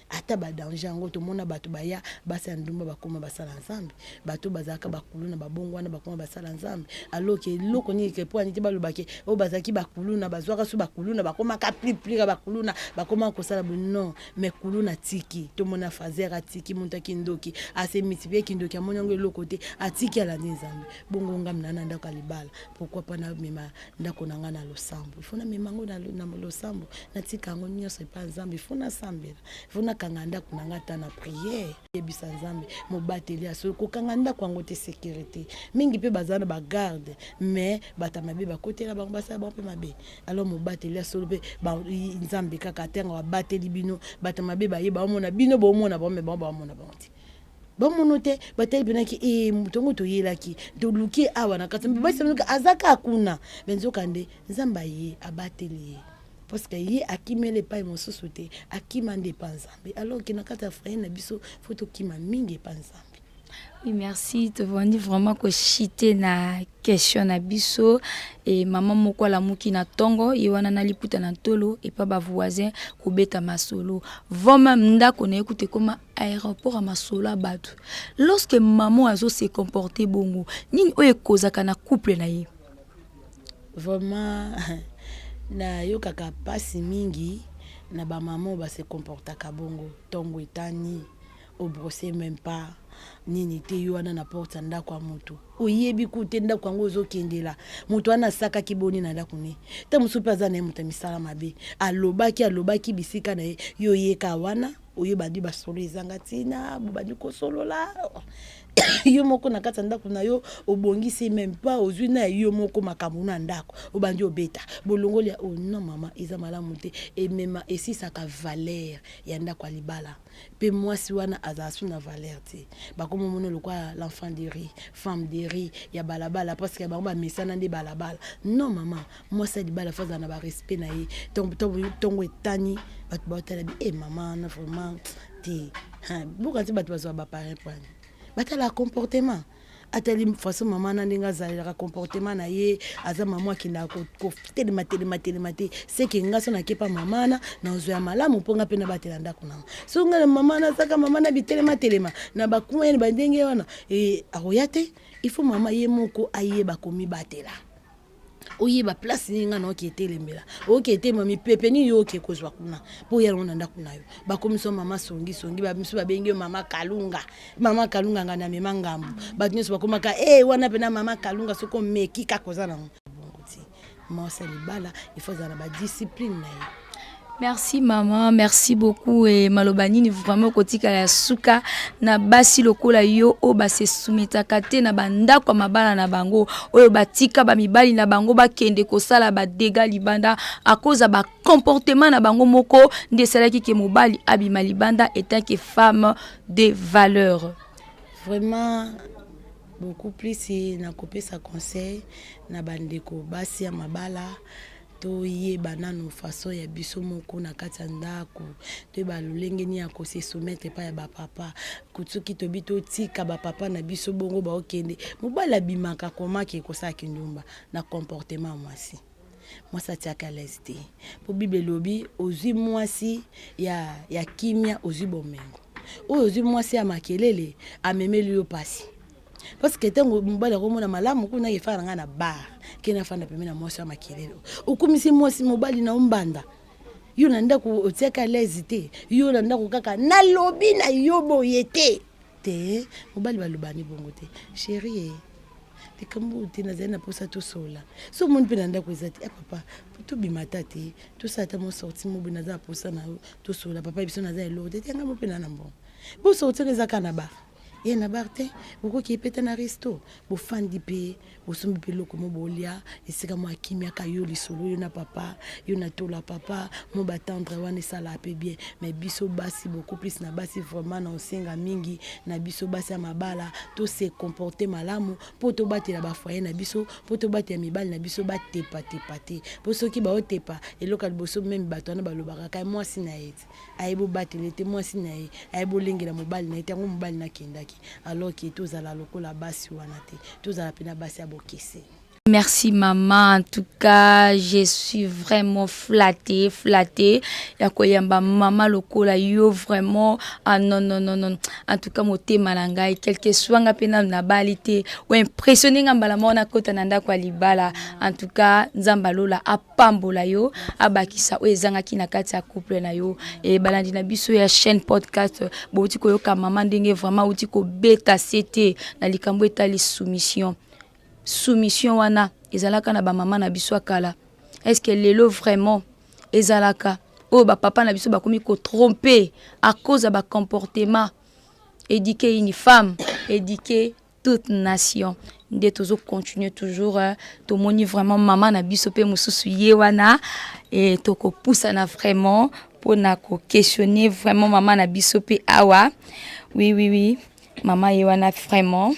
S1: ata badanger yango. Tomona bato baya basi ya ndumba bakóma basala Nzambe, bato bazalaka bakuluna babongo wana bakóma basala Nzambe. Alors ke eloko nini ke po ani te balobake oyo bazalaki bakuluna, bazwaka so bakuluna, bakomaka pliplika bakuluna, bakomaka kosala bo. Non, mais kuluna atiki. Tomona fazer atiki moto akindoki, ase multiplie kindoki, amoni yango eloko te, atiki, alandi Nzambe. Bongo ngami na na ndako ya libala, pourquoi pas namema ndako na ngai na losambo? Ifo namema yango na losambo, natika yango nyonso epa Nzambe. Ifo nasambela, ifo nakanga ndako na ngai ata na prière, yebisa Nzambe mobateli ya solo kokanga ndako yango te. Sécurité mingi mpe baza na bagarde, mais bato ya mabe bakotela bango, basala bango mpe mabe. Alors mobateli ya solo mpe Nzambe kaka ntango abateli bino, bato ya mabe baye baomona bino, boomona bango, mais bango baomona bango te, bamono te. Batali mpenaki e moto yango toyelaki, toluki awa na kati, basi aza kaka kuna. Me nzoka nde Nzambe aye abateli ye, parce que ye akimeli epai mosusu te, akima nde epa Nzambe. Alors ke na kati ya foyer na biso, fo tokima mingi epa Nzambe.
S5: Oui, merci. Tovandi vraiment koshite na question na biso. E mama moko alamuki na ntongo, ye wana na liputa na ntolo epa bavoisin kobeta masolo. Vraiment ndako na ye kuta ekóma aéroport ya masolo ya bato. Lorsque mama azo se comporter bongo, nini oyo ekozaka na couple na ye?
S1: Vraiment nayokaka mpasi mingi na bamama oyo base comportaka bongo. Ntongo etani, obrosse même pas nini te, yo wana na porte ya ndako ya motu, oyebi ku te ndako yango ozokendela. Moto wana asakaki boni na ndako ne te? Mosusu mpe aza na ye moto ya misala mabe, alobaki alobaki bisika na ye, yo oyeka wana, oyebandi basolo ezanga ntina, bobandi kosolola. Yo moko na kati ya ndako na yo obongisi même pas, ozwi na yo moko makambo na ndako, obandi obeta bolongoli ya oh. Non mama, eza malamu te. Emema esisaka valeur ya ndako ya libala, mpe mwasi wana azala su na valeur te. Bakoma omona lokola l'enfant de rue, femme de rue ya balabala, parce que bango bamesana nde balabala. Non mama, mwasi ya libala fo azala na barespect na ye. Ntongo etani, bato baotala bi e mama wana vraiment te. Boka ti bato bazwa baparrain pwani, batala comportement, atali façon mama na ndenge azalelaka, comportement na ye. Aza mama akendaka kotelema telema telema te, seke nga so nakepa mama wana, nazwa ya malamu mpo nga mpe nabatela ndako nanga. So nga na mama na azaka mama na bitelema telema na bacoin na bandenge wana, akoya te. Il faut mama ye moko ayeba komibatela, oyeba place nini ngai naoki etelemela, oyoki etelema mipepe nini yo oke kozwa kuna mpo oya yango na ndako na yo. Bakomisi yo mama songisongi, bamisu babengi yo mama Kalunga. Mama Kalunga ngai namema ngambo, bato nyonso bakomaka e wana mpena mama Kalunga. Soki omeki kaka oza nango bongo ti mwasi ya libala, il faut azala na badiscipline na ye.
S5: Merci maman, merci beaucoup. Et maloba nini vraiment kotikala ya suka na basi lokola yo oyo base soumettaka te na bandako ya mabala na bango, oyo batika bamibali na bango bakende kosala badégâts libanda à cause ya bacomportement na bango moko nde esalaki ke mobali abima libanda, étant que femme de valeur?
S1: Vraiment beaucoup plus nakopesa conseil na bandeko basi ya mabala: toyeba nano façon ya biso moko na kati ya ndako, toyeba lolenge nini ya kose soumettre epai ya bapapa. Soki tobi totika bapapa na biso bongo baokende, mobali abimaka komaki ekosala kindumba na comportement ya mwasi. Mwasi atiaka lese te, mpo Bible elobi ozwi mwasi ya kimia, ozwi bomengo. Oyo ozwi mwasi ya makelele, amemeli yo pasi, parce que ntango mobali akomona malamu kuna efaka na ngai na bar ke nafanda pembeni na mwasi ya makelele, okomisi mwasi mobali na ombanda. Yo na ndako otiaka lese te, yo na ndako kaka nalobi na yo boye te te. Mobali balobani bongo te, chéri. Likambo oyo te, nazali na mposa tosolola. So omoni mpe na ndako eza te, ah papa, tobima ata te, tosala ata mwa sortie moko boye, naza na mposa na yo tosolola. Papa ye biso naza eloko te, te ngai mo mpe na na mbongo. Bo sortie eza kaka na bar. Ye na bar te, bokoki mpe te na resto. Bofandi mpe bosombi mpe eloko mo bolia esika mwa kimia ka yo lisolo yo na papa, yo na tola papa, mo ba tendre wana esalaka mpe bien. Mais biso basi beaucoup plus na basi vraiment na osenga mingi na biso basi ya mabala to se comporter malamu mpo tobatela ba foyer na biso, mpo tobatela mibali na biso batepatepa te. Mpo soki baotepa eloko ya liboso meme bato wana balobaka kaka mwasi na ye te ayebi obatela ye te, mwasi na ye ayebi olengela mobali na ye te, yango mobali nakendaki. Alors que tozala lokola basi wana te, tozala mpe na basi ya bokeseni.
S5: Merci maman, en tout cas je suis vraiment flattée, flattée ya koyamba maman lokola yo vraiment. Ah non non non non, en tout cas motema na ngai quelque soit nga pe nanu nabali te, o impressionné nga mbala moko nakota na ndako ya libala. En tout cas Nzambe alola apambola yo, abakisa oyo ezangaki na kati ya couple na yo. E balandi na biso ya chaîne podcast, bouti koyoka maman ndenge vraiment outi kobeta sete na likambo etali soumission. Soumission wana ezalaka na ba mama na biso ya kala. Est-ce que lelo vraiment ezalaka oyo ba papa na biso bakomi ko tromper à cause ya ba comportement? Éduquer une femme, éduquer toute nation. Nde tozo continuer toujours, tomoni vraiment mama na biso pe mosusu ye wana, et tokopusana vraiment pona ko questionner vraiment mama na biso pe awa. Oui, oui, oui, mama ye wana vraiment.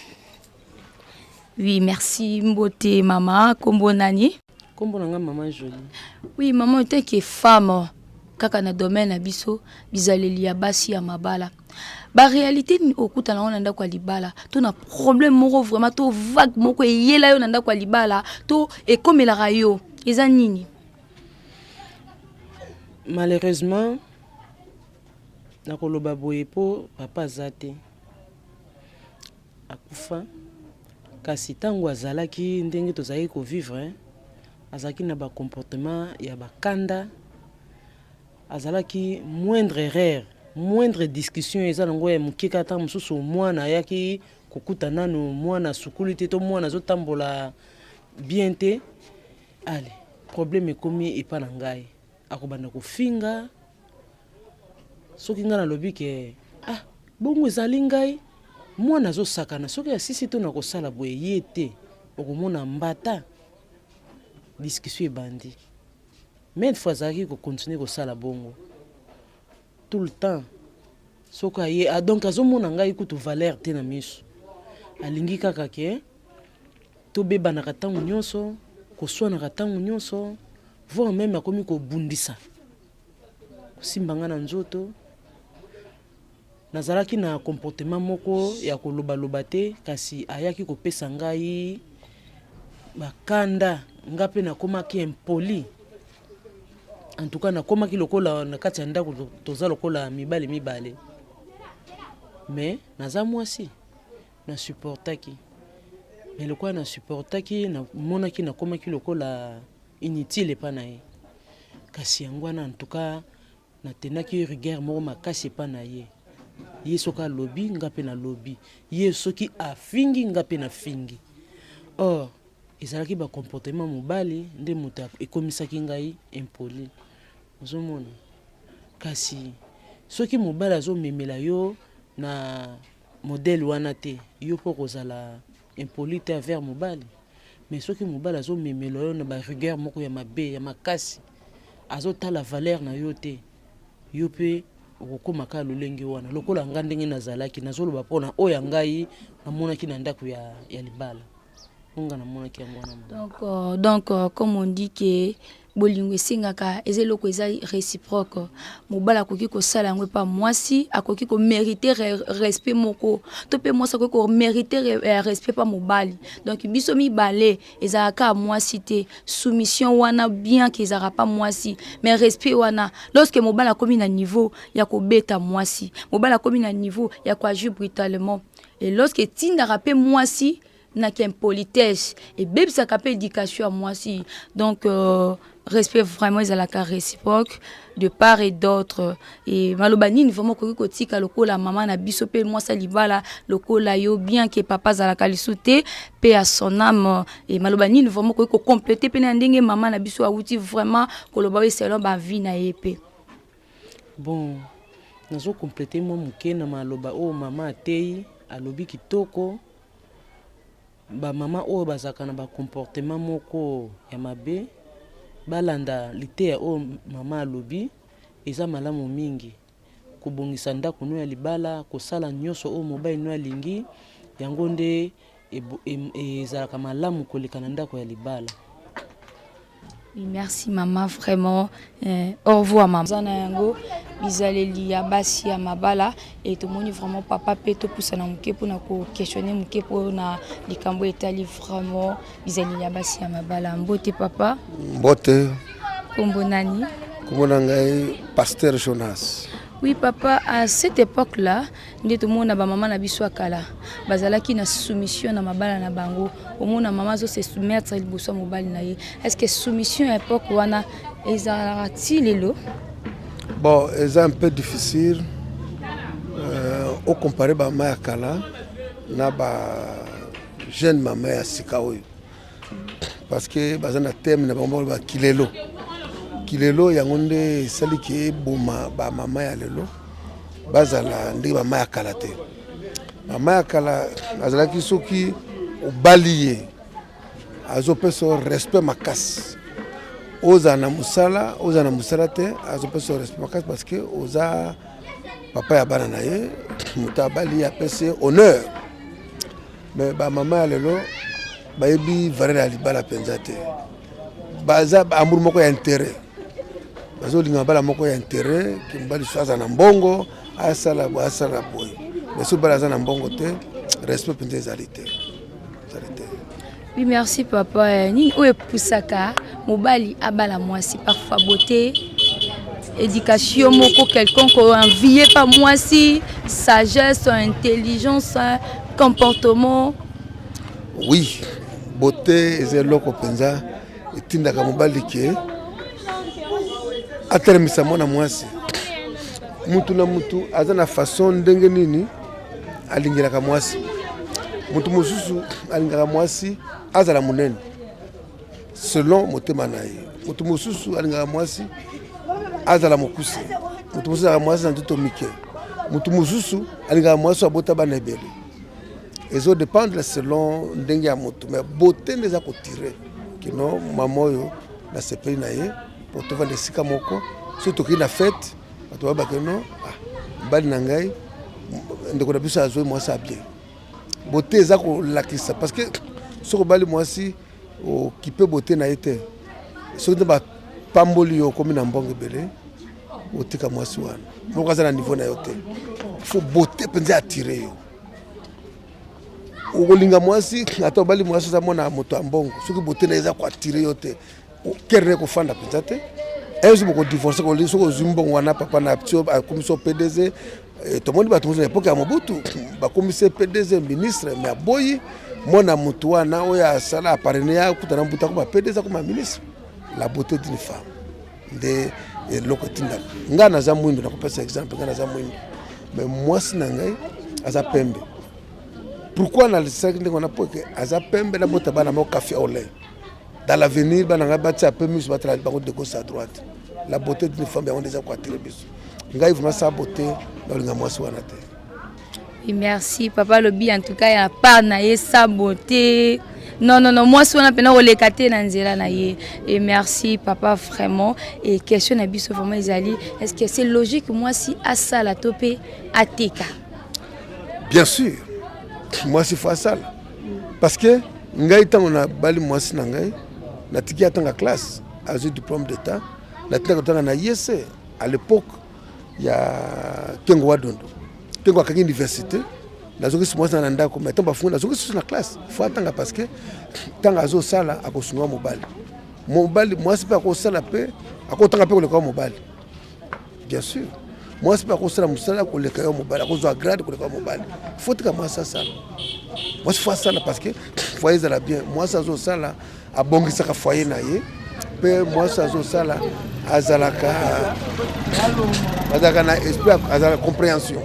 S5: Oui, merci mbote mama. Kombo nani?
S2: Kombo na nga mama Jolie.
S5: Oui, maman, en tant que femme kaka na domaine na biso bizaleli ya basi ya mabala, ba réalité nini okutana ngo na ndako ya libala, to na problème moko vraiment to vague moko eyela yo na ndako ya libala to ekomelaka yo eza nini?
S2: Malheureusement nakoloba boye po papa aza te, akufa. Kasi tango azalaki ndenge tozalaki kovivre, azalaki na ba comportement ya bakanda, azalaki moindre erreur, moindre discussion eza nango ya moke kaka ntango mosusu mwana ayaki kokuta nanu mwana asukuli te to mwana azotambola bien te, ale problème ekomi epa na ngai, akobanda kofinga. Soki ngai nalobi ke ah bongo ezali ngai mwana azosakana, soki asisi to nakosala boye ye te, okomona mbata discussion ebandi. Mais une fois azalaki kocontinue kosala bongo tout le temps, soki aye, ah, donc azomona ngai kutu valeur te na miso, alingi kaka ke tobebanaka ntango nyonso, koswanaka ntango nyonso, voire même akomi kobundisa, kosimba ngai na nzoto. Nazalaki na comportement moko ya kolobaloba te, kasi ayaki kopesa ngai bakanda, nga mpe nakomaki impoli. En tout cas nakomaki lokola na kati ya ndako toza lokola mibali mibale, mais naza mwasi, na supportaki. Mais lokola na supportaki, namonaki nakomaki lokola inutile epa na ye. Kasi yango wana en tout cas natenaki rigueur moko makasi epa na ye. Ye soki alobi nga mpe nalobi, ye soki afingi nga mpe nafingi. Or ezalaki ba comportement mobali nde moto ekomisaki ngai impoli. Ozomona? Kasi soki mobali azomemela yo na modèle wana te, yo mpo kozala impoli te envers mobali. Mais soki mobali azomemela yo na ba rigueur moko ya mabe ya makasi, azotala valeur na yo te, yo mpe okokoma kaka lolenge wana. Lokola nga ndenge nazalaki, nazoloba mpona oyo ya ngai namonaki na ndako ya libala, nga namonaki yango wana.
S5: Donc, comme on dit que bolingo esengaka eza eloko eza réciproque, mobali akoki kosala yango epa mwasi, akoki komérite respect moko to mpe mwasi akoki komérite respect pa mobali. Donc biso mibale ezalaka mwasi te, soumission wana bien ke ezalaka pa mwasi, mais respect wana lorsque mobali akomi na niveau ya kobeta mwasi, mobali akomi na niveau ya koagir brutalement, et lorsque etindaka mpe mwasi na impolitesse, ebebisaka mpe éducation ya mwasi. Donc. Respect vraiment ezalaka réciproque de part et d'autre. Et maloba nini vraiment okoki kotika lokola mama na biso mpe mwasi ya libala lokola yo, bien que papa azalaka lisu te mpe ya son âme, et maloba nini vraiment okoki kocompléter mpe na ndenge mama na biso awuti vraiment koloba oyo selon bavie na ye mpe?
S2: Bon, nazocompléter mwa moke na maloba oyo mama atei. Alobi kitoko. Bamama oyo bazalaka na bacomportement moko ya mabe, balanda liteya oyo mama alobi. Eza malamu mingi kobongisa ndako no ya libala, kosala nyonso oyo mobali no alingi. Yango nde ezalaka malamu koleka na ndako ya libala.
S5: Oui, merci maman, vraiment. Au revoir maman. Zana yango bizaleli ya basi ya mabala e tomoni vraiment papa mpe topusana moke mpona koquestionner moke mpona likambo etali vraiment bizaleli ya basi ya mabala. Mbote papa.
S3: Mbote.
S5: Kombo nani?
S3: Kombo na ngai Pasteur Jonas.
S5: Oui papa, à cette époque là nde tomona bamama na biso ya kala bazalaki na soumission na mabala na bango. Omona mama azo se soumettre liboso ya mobali na ye. Est ce que soumission ya époque wana ezalaka ti lelo?
S3: Bon, eza un peu difficile ocomparer bamama ya kala na bajeune mama ya sika oyo, parce que baza na thème na bango baloba kilelo. Kilelo yango nde esaliki eboma bamama ya lelo. Bazala ndenge mama ya kala te. Mama ya kala azalaki, soki obali ye, azopesa yo respect makasi. Ozala na mosala, ozala na mosala te, azopesa yo respect makasi parce que oza papa ya bana na ye. Moto abali ye apesi ye honneur. Mais bamama ya lelo bayebi valeur ya libala mpenza te. Baza amour moko ya intérêt, bazolinga mabala moko ya intérêt, ke mobali so aza na mbongo, asala boye, asala boye. Mais soki mobali aza na mbongo te, respect mpenza ezali te, ezali te.
S5: Oui, merci papa. Nini oyo epusaka mobali abala mwasi? Parfois beauté, éducation moko quelconque envie pa mwasi, sagesse, intelligence, comportement?
S3: Oui, beauté eza eloko mpenza etindaka mobali ke atelemisa mwana mwasi. Mutu na mutu aza na façon ndenge nini alingelaka mwasi. Mutu mosusu alingaka mwasi azala monene selon motema na ye. Motu mosusu alingaka mwasi azala mokuse. Motu mosusu alingaka mwasi na nzoto mike. Motu mosusu alingaka mwasi abota bana ebele. Ezodépendre selon ndenge ya motu, mais beauté nde eza kotirer kino mama oyo nasepeli na ye po tovanda esika moko. Soki tokei na fête, bato bayebake no, ah, mobali na ngai, ndeko na biso azwi mwasi ya bien. Beauté eza kolakisa, parce que soki obali mwasi, okipe beauté na ye te, soki nde bapamboli yo, okomi na mbongo ebele, otika mwasi wana moko aza na niveau na yo te. Faut beauté mpenza attirer yo. Okolinga mwasi, ata obali mwasi aza mwana moto ya mbongo, soki beauté na ye eza koattirer yo te, kere kofanda mpenza te. Un jour bokodivorcer. Soki ozwi mbongo wana, papa na tio akomisi yo PDG. Tomoni bato mosusu na époque ya Mobutu, bakomisi PDG, ministre, mais aboyi mwana motu wana oyo asala aparrainer ya akuta na mbuta, akoma PDG, akoma ministre. La beauté d'une femme nde eloko etindaka. Ngai naza mwindu, nakopesa exemple. Ngai naza mwindu, mais mwasi na ngai aza pembe. Pourquoi nalisalaki ndenge wana? Po eke aza pembe, nabota bana moko café au lait. Dans l'avenir, bana ngai batia pe miso, batala bango de gauche à droite. La beauté d'une femme, yango nde eza koattirer biso. Ngai vraiment, sans beauté, naolinga mwasi wana te.
S5: Oui, merci papa. Lobi en tout cas ya part na ye, sans beauté, non, non, non, mwasi wana mpena koleka te na nzela na ye. Et merci papa, vraiment. Et question na biso vraiment ezali: est ce que c'est logique mwasi asala to mpe ateka?
S3: Bien sûr, mwasi faut asala, parce que ngai ntango nabali mwasi na ngai, natiki atanga classe, azwi diplôme d'état. Natindaka kotanga na yese à l'époque ya Kengo wa Dondo. Kengo akangi université, nazongisi mwasi na ndako, mais ntango bafungi, nazongisi susu na classe. Faut atanga, parce que ntango azosala, akosunga mobali. Mobali, mwasi mpe akosala, mpe akotanga mpe koleka mobali. Bien sûr, mwasi mpe akosala mosala koleka yo mobali, akozwa grade koleka yo mobali. Faut tika mwasi asala. Mwasi faut asala, parce que foyer ezala bien. Mwasi azosala, abongisaka foyer na ye. Mpe mwasi azosala azalaka azalaka na esprit, azalaka compréhension,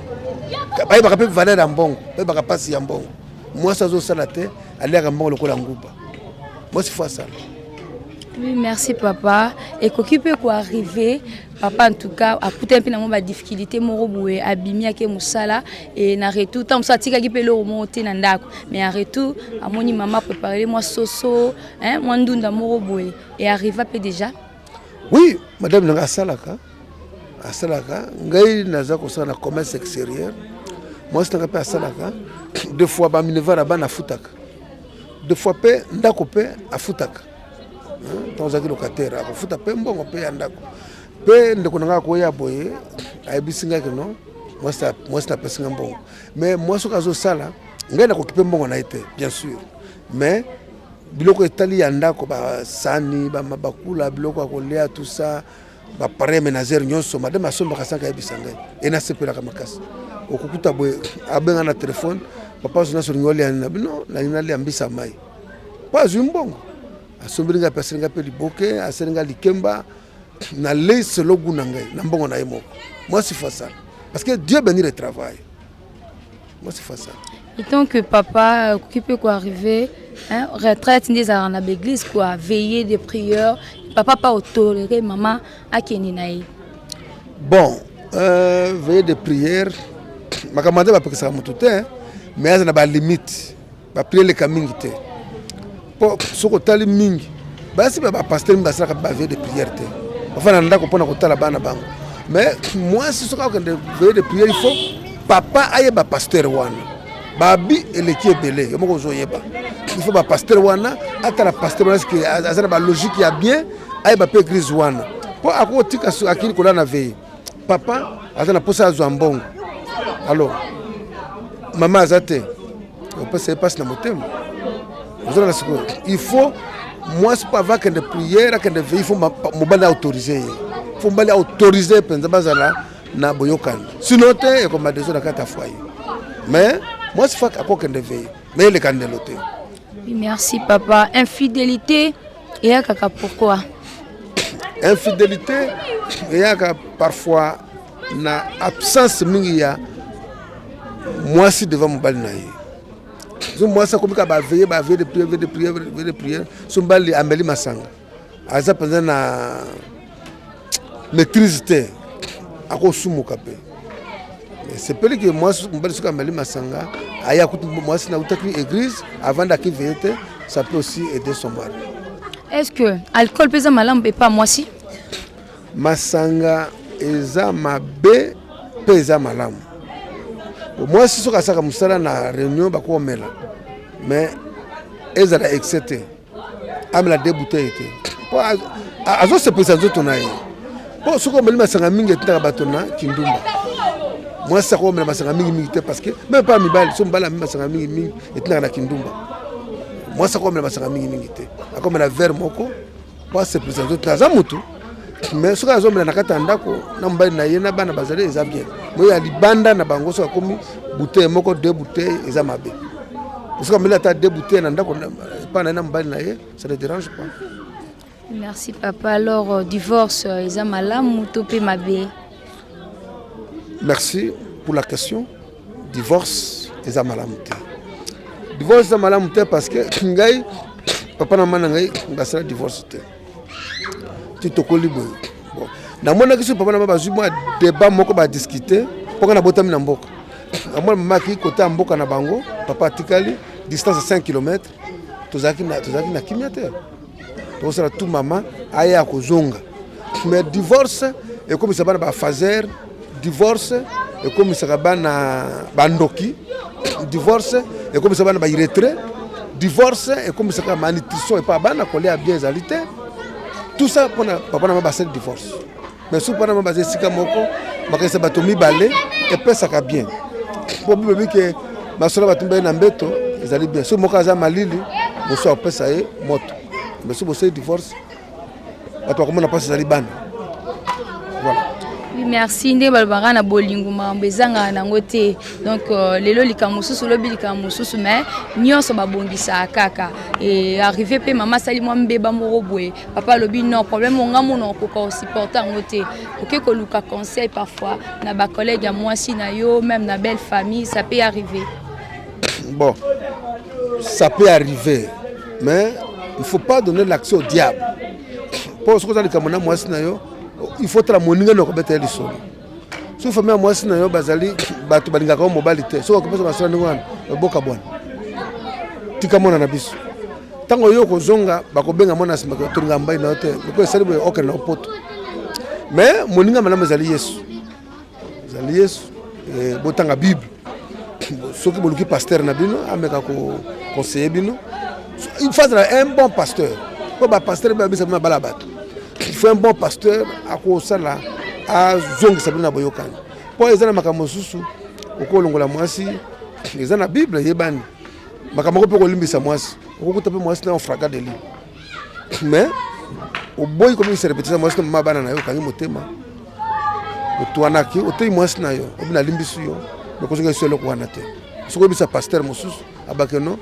S3: bayebaka mpe valeur ya mbongo, bayebaka mpasi ya mbongo. Mwasi azosala te, aliaka mbongo lokola nguba. Mwasi faut asala.
S5: Oui, merci papa. Ekoki mpe koarrive papa, en tout cas akutani mpe na mwa badifficulté moko boye, abimi ake mosala e na retour, ntango mosusu atikaki mpe eloko moko te na ndako, mais en retour amoni mama préparele mwa soso, mwa ndunda moko boye. E arriva mpe déjà?
S3: Oui, madame nanga asalaka, asalaka. Ngai naza kosala na commerce extérieur. Mwasi nanga mpe asalaka. Deux fois baminerval ya bana afutaka, deux fois mpe ndako mpe afutaka. Ntango ozalaki locataire, akofuta mpe mbongo mpe ya ndako. Mpe ndeko na ngai akoya boye, ayebisi ngai keno mwasi napesi ngai mbongo. Mais mwasi soki azosala, ngai nakoki mpe mbongo na ye te, bien sûr, mais biloko etali ya ndako, basani, bakula, biloko ya kolia, tout ça, baappareil ménagère nyonso, madame asombaka sanka ayebisa ngai. E nasepelaka makasi. Okokuta boye, abenga na telefone: "Papa Jonas, olingi olia nini?" Na bino nalingi nalia mbisa mai, mpo azwi mbongo, asombeli ngai mpe asali ngai mpe liboke, asali ngai likemba, nalei selo gu na ngai na mbongo na ye moko. Mwasi faut asala, parce que Dieu bénit le travail. Mwasi faut asala.
S5: Et tant que papa, okoki mpe koarrive, hein, retraite nde ezalaka na baeglise quoi, veillée de prière, papa pa otolere mama akende na ye?
S3: Bon, veillée de prière, makambo nde bapekisaka motu te, mais aza na balimite. Baprière eleka mingi te, mpo soki otali mingi, basi bapasteur mingi basalaka baveillée de prière te, bafanda na ndako mpona kotala bana bango. Mais mwasi soki akokende veillée de prière, il faut papa ayeba pasteur wana. Babi eleki ebele, yo moko ozoyeba. Il faut bapasteur wana atala pasteur wana, eske aza na balogique ya bien, ayeba mpe église wana, mpo akotika akili kolala na veillée, papa aza na mposa azwa mbongo, alors mama aza te, opesa ye mpasi na motema. Ozolanda sikoyo? Il faut mwasi mpo ava akende prière, akende veillée, il faut mobali autorise ye, faut mobali autorise mpenza, bazala na boyokani. Sinon te, ekoma deso na kati ya foyer. Mais mwasi faut akokende veillée, mais eleka ndelo te.
S5: Oui, merci papa. Infidélité eyakaka pourquoi?
S3: Infidélité eyaka parfois na absence mingi ya mwasi devant mobali na ye. So mwasi akomi kaka baveillée, baveillée de prière, veillée de prière, veillée de prière, so mobali ameli masanga, aza mpenza na maîtrise te, akosumuka mpe. Sepeli ke mwasi, mobali soki ameli masanga, aya kutu mwasi nautaki église, avandaki veillée te, ça peut aussi aider son mari.
S5: Est ce que alcool mpe eza malamu mpe pa mwasi?
S3: Masanga eza mabe mpe eza malamu. Mwasi soki asalaka mosala na réunion, bakomela, mais ezala excès te, amela deux bouteille te, mpo azosepelisa nzoto na ye. Mpo soki omeli masanga mingi, etindaka bato na kindumba. Mwasi akomela masanga mingimingi te, parce que même pas mibali, so mobali ameli masanga mingimingi, etindaka na kindumba. Mwasi akomela masanga mingimingi te, akomela verre moko mpo asepelisa nzoto, aza motu. Mais soki azomela na kati ya ndako na mobali na ye na bana bazali, eza bien. Moye ya libanda na bango, soki akomi bouteille moko, deux bouteille, eza mabe. Soki ameli ata deux bouteille na ndako epai na ye na mobali na ye, ça ne dérange pas.
S5: Merci papa. Alors divorce eza malamu to mpe mabe?
S3: Merci pour la question. Divorce eza malamu te. Divorce eza malamu te, parce que ngai, papa na mama na ngai basala divorce te ti tokoli boye. Bon, namonaki soki papa na mama bazwi mwa débat moko, badiscute, mpoka nabotami na mboka. Namona mama akei kota ya mboka na bango, papa atikali, distance ya 5 km. Tozalaki na, tozalaki na kimia te, tokosala tout mama aya kozonga. Mais divorce ekomisa bana bafaser, divorce ekomisaka bana bandoki, divorce ekomisa bana baillettré, divorce ekomisaka malnutrition epa bana, kolia bien ezali te. Tout ça mpona papa na mama basali divorce. Mais soki papa na mama baza esika moko, makanisa bato mibale epesaka bien, mpo bibebi ke masolo bato mibale na mbeto ezali bien. Soki moko aza malili, mosusu akopesa ye moto. Mais soki bosali divorce, bato bakomona mpasi ezali bana. Voilà.
S5: Oui, merci nde balobaka na bolingo makambo ezangaka nango te. Donc euh, lelo likambo mosusu lobi likambo mosusu mais nyonso babongisaka kaka. Et arrivé mpe mama asali mwa mbeba moko boye, papa alobi non problème onga mona okoka osupporte yango te. Oke koluka conseil parfois na ba collègue ya mwasi na yo même na belle famille, ça peut arriver.
S3: Bon, ça peut arriver, mais il ne faut pas donner l'accès au diable. Mpo soki oza likambo na mwasi na yo, il faut tala moninga na okobeta ye lisolo. Soki famille ya mwasi na yo bazali bato balingaka yo mobali te, soki okopesa masolo ndenge wana, boka bwana, tika mwana na biso. Ntango yo okozonga, bakobenga mwana nsima, tolinga mobali na yo te, lokola esali boye, okende na poto. Mais moninga malamu ezali Yesu, ezali Yesu. Eh, botanga Bible. Soki boluki pasteur na bino ameka koconseiller bino, il faut azala un bon pasteur, mpo bapasteur babisa bino mabala bato. Il faut un bon pasteur akosala azongisa bino na boyokani, mpo eza na makambo mosusu okolongola mwasi, eza na Bible eyebani. Makambo moko mpe kolimbisa mwasi, okokuta mpe mwasi na flagrant délit, mais oboyi komikisa répétition. Mwasi na mama bana na yo, okangi motema, otwanaki, oteyi mwasi na yo, obi nalimbisi yo, mais kozonga biso eloko wana te. Soki oyebisa pasteur mosusu, abake no,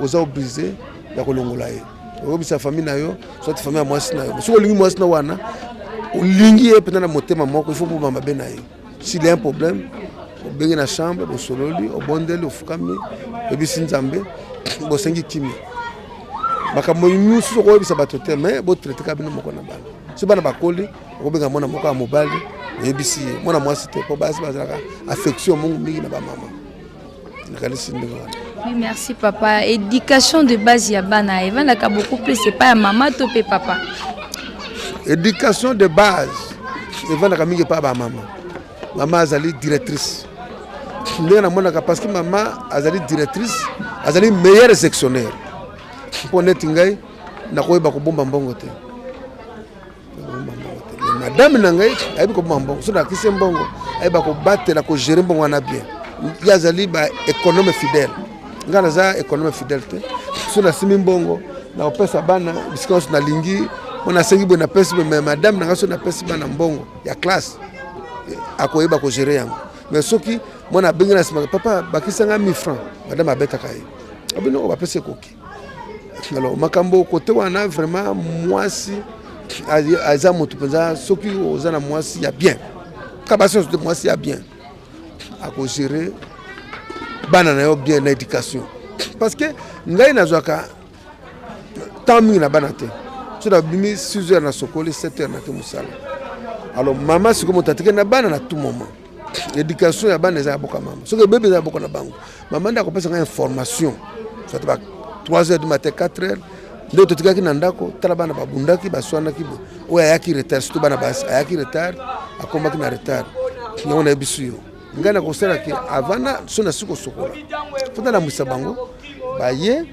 S3: oza obligé ya kolongola ye. Oyebisa famille na yo, soit famille ya mwasi na yo. Soki olingi mwasi na wana, olingi ye mpenza na motema moko, il faut boboma mabe na ye. S'il y a un problème, obenge na chambre, bosololi, obondeli, ofukami, oyebisi Nzambe, bosengi kimia. Makambo nyonso okoyebisa bato te, mais botraite ka bino moko na bana. Soki bana bakoli, okobenga mwana moko ya mobali, oyebisi ye, mwana mwasi te, mpo basi bazalaka affection mongo mingi na bamama. Nakanisi ndenge wana.
S5: Oui, merci papa. Éducation de base ya bana evandaka beaucoup plus epai ya mama to mpe papa?
S3: Éducation de base evandaka mingi epai ya bamama. Mama azali directrice, ndenge namonaka, parce que mama azali directrice, azali meilleur sectionnaire. Mpo neti ngai nakoyeba kobomba mbongo te, kobomba mbongo te. Mais madame na ngai ayebi kobomba mbongo. Soki nakisi mbongo, ayeba kobatela, kogérer mbongo wana bien. Ye azali ba économe fidèle, ngai naza économe fidèle te. So nasimi mbongo, nakopesa bana bisika nyonso nalingi, mpo nasengi boye, napesi boye. Mais madame na ngai, so napesi bana mbongo ya classe, akoyeba kogérer yango. Mais soki mwana abengi na nsima, papa bakisanga 1000 francs, madame abetaka ye, abinoko bapesi ekoki. Alors makambo kote wana, vraiment mwasi aza moto mpenza. Soki oza na mwasi ya bien, ka basi nyonso te, mwasi ya bien akogérer bana na yo bien na éducation. Parce que ngai nazwaka temps mingi na bana te. So nabimi 6 heures, nasokoli, 7 heures nake mosala. Alors mama sikoyo moto atiki na bana na tout moment. Éducation ya bana eza ya boka mama. Soki ebebi, eza ya boka na bango. Mama nde akopesa ngai information, soit ba 3 heures du matin, 4 heures, nde totikaki na ndako, tala bana babundaki, baswanaki, oyo ayaki retard, surtout bana basi, ayaki retard, akomaki na retard. Yango nayebisi yo, ngai nakosalaki avant na so nasi kosokola, fo nalamwisa bango baye.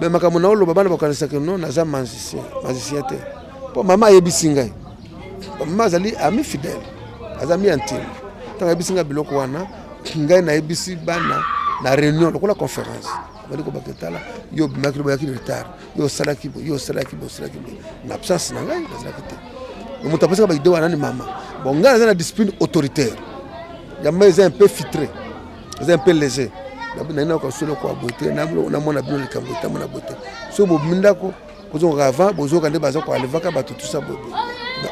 S3: Me makambo na oloba, bana bakanisaki no naza magicien. Magicien te, mpo mama ayebisi ngai. Mama azali ami fidèle, aza ami intime. Ntango ayebisi ngai biloko wana, ngai nayebisi bana na réunion lokola conférence. Bali kobaka, etala yo obimaki, loboyaki retard, yo osalaki boye, yo osalaki boye, osalaki boye na absence na ngai, nazalaki te. Moto apesaka baidée wana ni mama. Bon, ngai naza na discipline autoritaire yamba, eza un peu filtré, eza un peu léger. Nayi nayoka solo kwa boye te, namona bino likambo etamona boye te. Soki bobimi ndako, bozongaka avant, bozoyoka nde baza koalevaka bato tusa boye.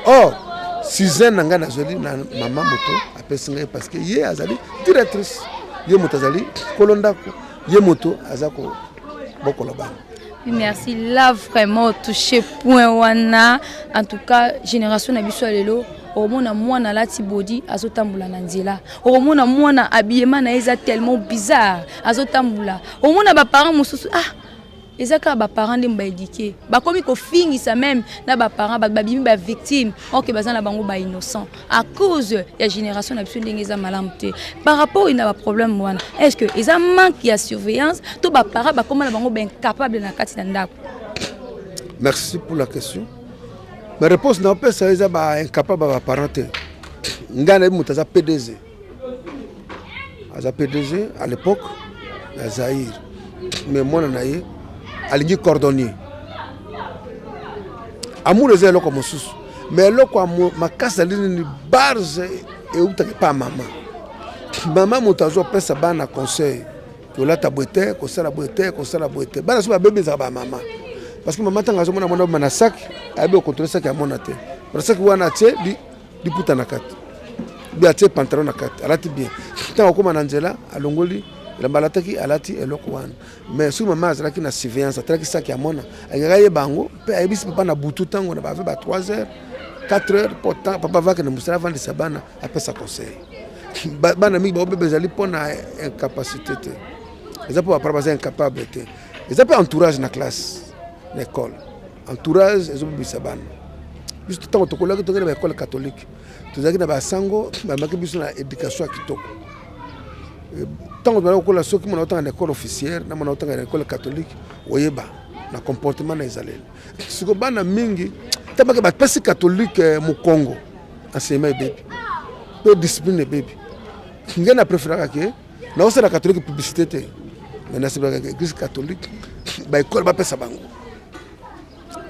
S3: Or sixième na ngai nazweli na mama, moto apesi ngai, parce que ye azali directrice, ye moto azali kolo ndako, ye moto aza kobokola bana.
S5: Oui, merci. Là, vraiment, touché point wana. En tout cas, génération na biso lelo, omona mwana alati body, azotambola na nzela. Omona mwana habillement na eza tellement bizarre, azotambola. Omona ba parents mosusu, ah, eza kaka baparent nde baéduquer, bakomi kofingisa même na baparent. Bato babimi bavictime, ok, baza na bango bainnocent à cause ya génération na biso ndenge eza malamu te. Par rapport na baproblème wana, est ce que eza manque ya surveillance to baparent bakóma na bango baincapable na kati na ndako?
S3: Merci pour la question. Ma réponse na opesa, eza baincapable ya baparent te. Ngai nayebi moto aza PDG, aza PDG à l'époque ya Zaire, mais mwana na ye alingi cordonnier. Amour eza eloko mosusu, mais eloko ya makasi ali nini? Base. eutaka epa mama. Mama moto azopesa bana conseil, kolata boye te, kosala boye te, kosala boye te. Bana so babebi ezalaka bamama, parce que mama ntango azomona mwana obima na saki, ayebi kocontrole saki ya mwana te. Na saki wana atie liputa na kati, bi atie pantalon na kati, alati bien. Ntango akóma na nzela, alongoli elamba alataki, alati eloko wana. Mais soki mama azalaki na surveillance, atalaki saki ya mwana, alingaki ayeba yango mpe ayebisi papa na butu, ntango na bave ba 3 heures, 4 heures, po papa avakende mosala, avandisa bana, apesa conseil. Bana mingi baobeba ezali mpona incapacité te, eza mpo bapara baza incapable te, eza mpe entourage na classe, na école. Entourage ezobebisa bana. Biso ntango tokolaki, tokende na baekole catholique, tozalaki na basango bamaki biso na éducation ya kitoko. Ntango tozalaki kokola, soki mwana otanga na école officielle na mwana otanga na école catholique, oyeba na comportement na ezaleli. Siko bana mingi tabaki bapesi catholique mokongo, enseignement ebebi mpe discipline ebebi. Ngai na préféraka ke naosala catholique publicité te, mais nasepelaka église catholique, baekole bapesa bango,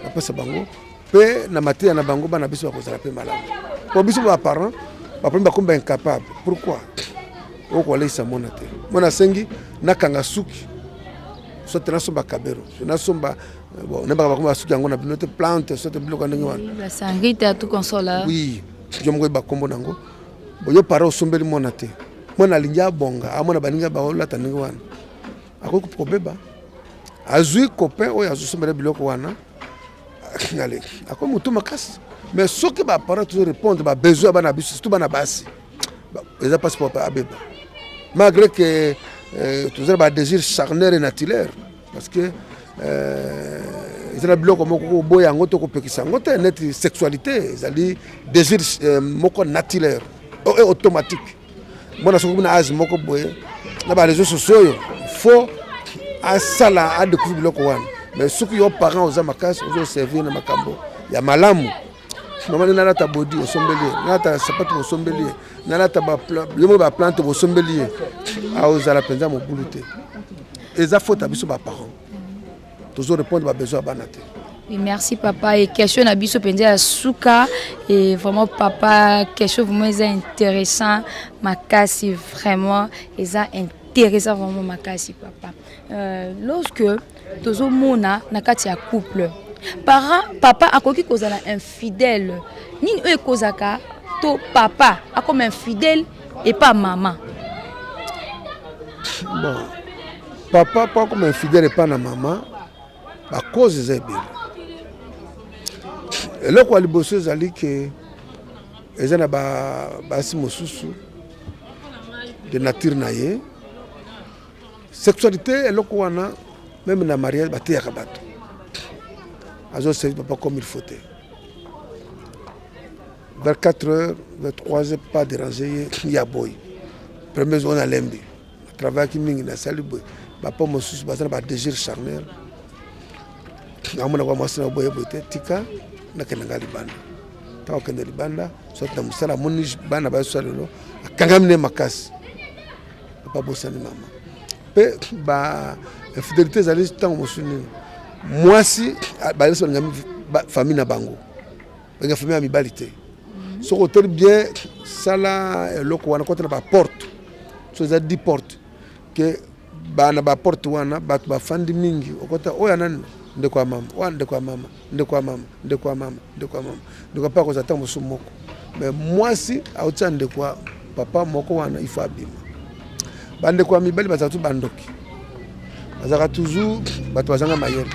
S3: bapesa bango mpe na mateya na bango, bana biso bakozala mpe malamu. Po biso baparent bapremi bakomi baincapable. Pourquoi? Okoleisa mwana te. Mwana asengi nakanga suki, soit nasomba kabero, nasomba, bon, nayebaka bakomi basuki yango na bino te, plante, soit biloko ya ndenge wana.
S5: Basangita tout console.
S3: Oui, yo moko oyeba nkombo nango. Bo yo para osombeli mwana te, mwana alingi abonga, amona baninga baolata ndenge wana, akoki kobeba. Azwi copain oyo azosombela biloko wana, ale akomi motu makasi. Mais soki baparent tozo répondre babesoin ya bana biso, surtout bana basi, eza mpasi po abeba, malgré que toza na badésir charnel et naturel, parce que eza na biloko moko koboya yango to kopekisa yango te, neti sexualité ezali désir moko naturel et automatique. Mwana soki na age moko boye na bareseau sociaux oyo, faut asala adécouvrir biloko wana. Mais soki yo parent oza makasi, ozoservir na makambo ya malamu, mama nde nalata body osombeli ye, nalata sapatu bosombeli ye, nalata yo moko baplante bosombeli ye, aozala mpenza mobulu te. Eza faute ya biso baparent, tozo répondre babesoin ya bana te.
S5: Oui, merci papa. Et question na biso penza ya suka, et vraiment papa, question vraiment eza intéressant makasi, vraiment eza intéressant vraiment makasi papa. Lorsque tozomona na kati ya couple, parent, papa akoki kozala infidèle, nini oyo ekozaka to papa akoma infidèle epa mama?
S3: Bon, papa po akoma infidèle epa na mama, bacause eza ebele. Eloko ya liboso ezali ke eza na basi mosusu de nature na ye sexualité, eloko wana même na mariage bateyaka bato, azoservi papa comme il faut te. Vers 4 heures, vers 3 heures, pas déranger ye ya boye. Premier jour nalembi, travaillaki mingi, nasali boye. Bapa mosusu baza na badésir charnel, namona kwa mwasi na boye boye te, tika nakende nga libanda. Ntango akende libanda, soit na mosala, amoni bana bayosa lelo, akangami ne makasi, papa bosani mama. Mpe ba infidélité ezali ntango mosusu nini, mwasi bayesi balingami famille na bango, balinga famille ya mibali te. Soki oteli bien, sala eloko wana, kota na baporte, so eza 10 porte ke bana baporte wana bato bafandi mingi, okota oyo nani, ndeko ya mama oyo, ndeko ya mama, ndeko ya mama, ndeko ya mama, ndeko ya mama, ndeko ya papa, kozala ntango mosusu moko. Mais mwasi autia ndeko ya papa moko wana, ifo abima. Bandeko ya mibali bazalaka tu bandoki, bazalaka toujours bato bazanga mayele,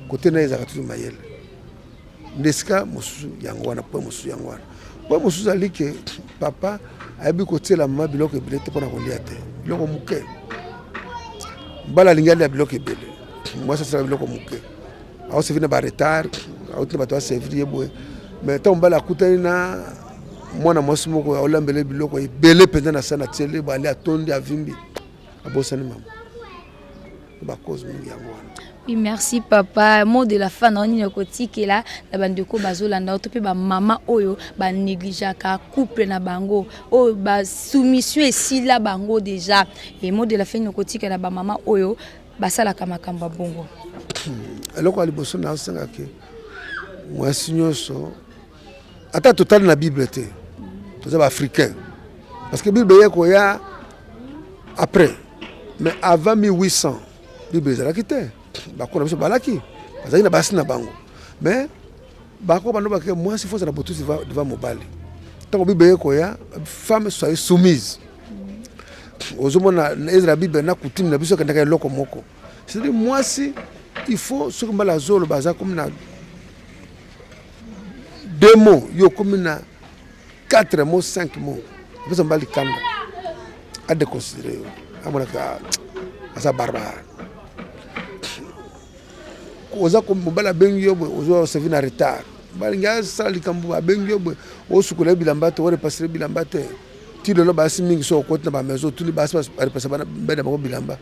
S3: kote na ye ezalaka toujours mayele nde esika mosusu yango wana. Po mosusu yango wana, po mosusu ezali ke papa ayebi kotiela mama biloko ebele te mpona kolia te, biloko moke. Mobali alingi alia biloko ebele, mwasi asala biloko moke, aoservi na baretard, auti na bato aservir ye boye. Mais ntango mobali akutani na mwana mwasi moko aolambela biloko ebele mpenza na sa na tiele bo, ali, atondi, avimbi, abosani mama. Bacause mingi yango wana.
S5: Oui, merci papa. Mot de la fin na nini kotikela na bandeko bazolanda to mpe bamama oyo banégligeaka couple na bango, oyo basoumission esila bango déjà? Et mot de la fin nini kotikela na bamama oyo basalaka makambo ya bongo?
S3: Eloko ya liboso naosengaki mwasi nyonso, ata totali na Bible te, toza baafricain. Parce que Bible eye koya après. Mais avant 1800, Bible ezalaki te. Bakoko na biso balaki, bazalaki na basi na bango. Mais bako bando bake mwasi faut azala botosi devant mobali. Ntango Bible eye koya, femme soyez soumise. Ozomona ezala Bible na coutume na biso ekendaka eloko moko. C'est-à-dire mwasi il faut soki mobali azoloba aza komi na deux mots, yo okomi na 4 mots, 5 mots, opesa mobali kanda, adéconsidéré yo, amonaka aza barbare. Oza mobali abengi yo boye, ozwa servi na retard, balingi asala likambo, abengi yo boye, osukola ye bilamba te, orepasser bilamba te. Ti lelo basi mingi, soki okoti na bamaison, otuni basi barepasa bana na bango bilamba,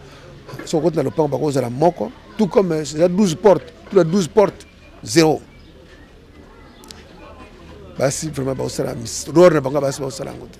S3: soki okoti na lopango bakozala moko, tout comme eza 12 portes, tout la 12 portes zéro. Basi vraiment bakosala role na bango, basi bakosala yango te.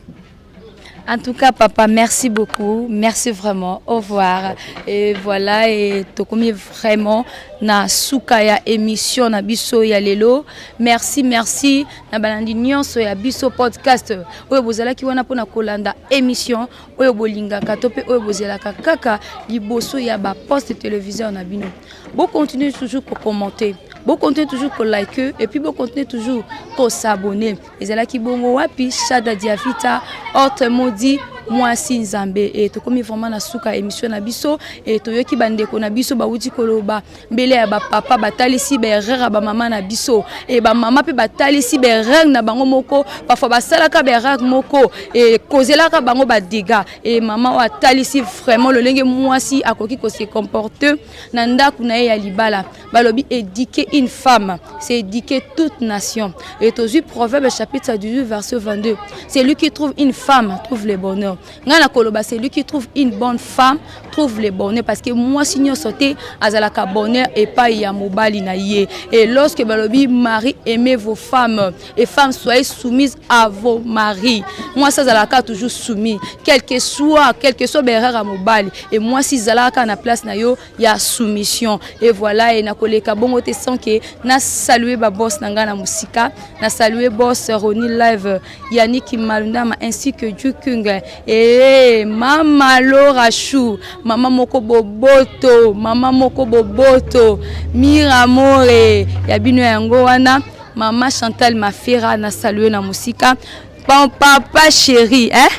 S5: En tout cas, papa, merci beaucoup. Merci vraiment. Au revoir. Et voilà, et tokomi vraiment na suka ya émission na biso ya lelo. Merci, merci. Na balandi nyonso ya biso podcast. Oyo bozalaki wana pona kolanda émission. Oyo bolingaka to pe oyo bozelaka kaka liboso ya ba poste téléviseur na bino. Bo continuer toujours ko commenter. Bo continuer toujours ko liker et puis bo continuer toujours ko s'abonner. Ezalaki bongo wapi Shada Diavita, autrement dit mwasi Nzambe. Et tokomi vraiment na suka émission na biso et toyoki bandeko na biso bawuti koloba mbele ya ba papa batalisi ba erreur ya ba mama na biso et ba mama pe batalisi ba erreur na bango moko, parfois basalaka ba erreur moko et kozelaka bango ba dégâts. Et mama oyo atalisi vraiment lolenge mwasi akoki ko se comporter na ndako na ye ya libala. Balobi éduquer une femme, c'est éduquer toute nation. Et tozwi Proverbe chapitre 18 verset 22, celui qui trouve une femme trouve le bonheur. Nga na koloba, celui qui trouve une bonne femme trouve le bonheur, parce que mwasi nyonso te azalaka bonheur epai ya mobali na ye. Et lorsque balobi mari, aimez vos femmes, et femmes, soyez soumises à vos maris, mwasi azalaka toujours soumis, quel que soit berreur ya mobali. Et mwasi, ezalaka na place na yo ya soumission. Et voilà, et nakoleka bongo te sans que na saluer ba boss na nga na mosika. Na saluer boss Roni Live, Yannick Malundama ainsi que Jukung et mama Laura Chou, mama moko boboto, mama moko boboto, Miramore ya bino yango wana, mama Chantal Mafera, na saluer na mosika. Bon, papa chéri, hein,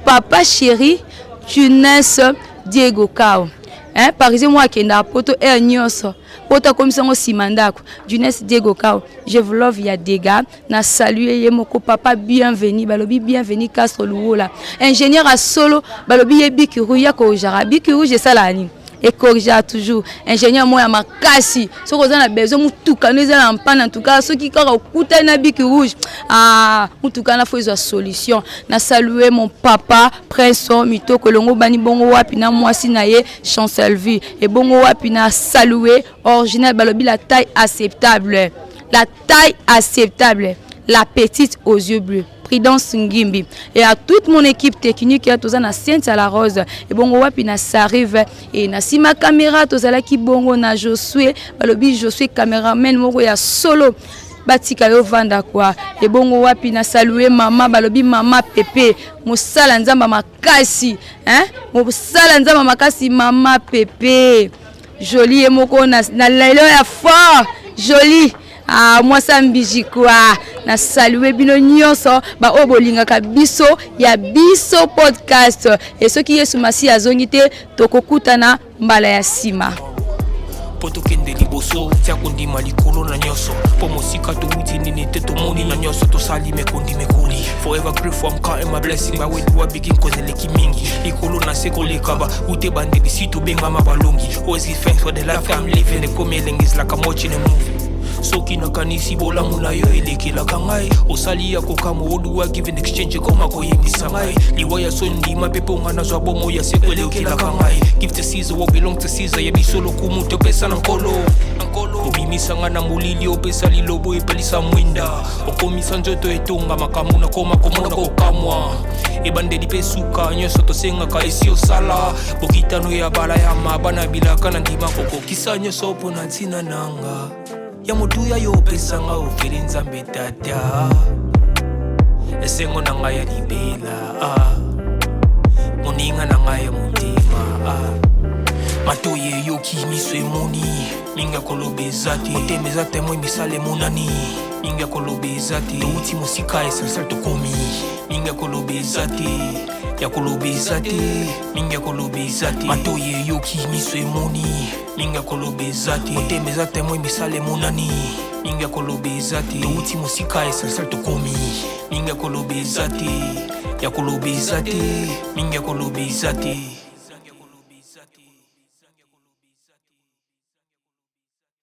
S5: papa chéri Tunes Diego Kao, hein, parisien moko akendaka poto aire nyonso, poto akomisa yango nsima ndako. Junes Diego Kao, je vous love ya dega. Na salue ye moko papa bienvenu, balobi bienvenu Castro Luwola, ingénieur ya solo. Balobi ye bic rouge ya korigaka, bic rouge esalaka nini? Ekorigaka toujours. Ingénieur moko ya makasi, soki oza na besoin mutuka no eza na mpana, en tout cas soki kaka okutani na bic rouge, ah, mutuka na faut ezwa solution. Na salue mon papa Prince Mitoko elongo bani bongo wapi na mwasi na ye Chancelvie. Ebongo wapi na salue original, balobi la taille acceptable, la taille acceptable, la petite aux yeux bleus, Prudence Ngimbi, et à toute mon équipe technique. Toza na Sainte à la Rose, ebongo wapi na Sarive et na sima caméra tozalaki bongo na Josué, balobi Josué caméraman moko ya solo, batika yo vanda kwa. Ebongo wapi na salue mama, balobi mama Pepe, mosala Nzambe makasi, hein, mosala Nzambe makasi, mama Pepe Joli ye moko na lelo ya fort joli. Ah, mwasi ya mbiji kwa. Na salue bino nyonso baoyo bolingaka biso ya biso podcast. E soki Yesu Masiya azongi te, tokokutana mbala ya nsima.
S4: Mpo tokende liboso, tia kondima likolo na nyonso, mpo mosika towuti nini te, tomoni na nyonso tosali mekondi mekoli. Forever grateful, I'm counting my blessing. By where do I begin? Cause eleki mingi likolo na se koleka ba ute bandebisi tobengama balongi. Always give thanks for the life I'm living. Ekomi elengi, is like I'm watching a movie. Soki nakanisi bolamu na yo elekelaka ngai, osali ya kokamwa. Oduwa give in exchange, ekoma koyebisa ngai liwa ya so ndima mpe mponga nazwa bomo ya seko elekelaka ngai. Give to Caesar what belong to Caesar. Ya biso lokumu topesa na Nkolo. Obimisa ngai na molili, opesa lilobo epelisa mwinda, okomisa nzoto etonga makambo nakoma komona kokamwa. Ebandeli mpe suka, nyonso tosengaka esi osala. Bokitano ya bala ya mabana bilaka na ndima kokokisa nyonso mpo na ntina nanga ya motuya yo opesanga ofeli. Nzambe Tata, esengo na ngai ya libela, ah. Moninga na ngai ya motema ah. Matoyi eyoki, miso emoni, mingi ya koloba eza te. Motema eza témoin, misala emonani, mingi ya koloba eza te. Touti mosika, essentiel tokomi, mingi ya koloba eza te, ya koloba eza te, mingi ya koloba eza te. Matoyi eyoki, miso emoni, mingi ya koloba eza te. Motema eza témoin, misala emonani, mingi ya koloba eza te. Touti mosika, essentiel tokomi, mingi ya koloba eza te, ya koloba eza te, mingi ya koloba eza te.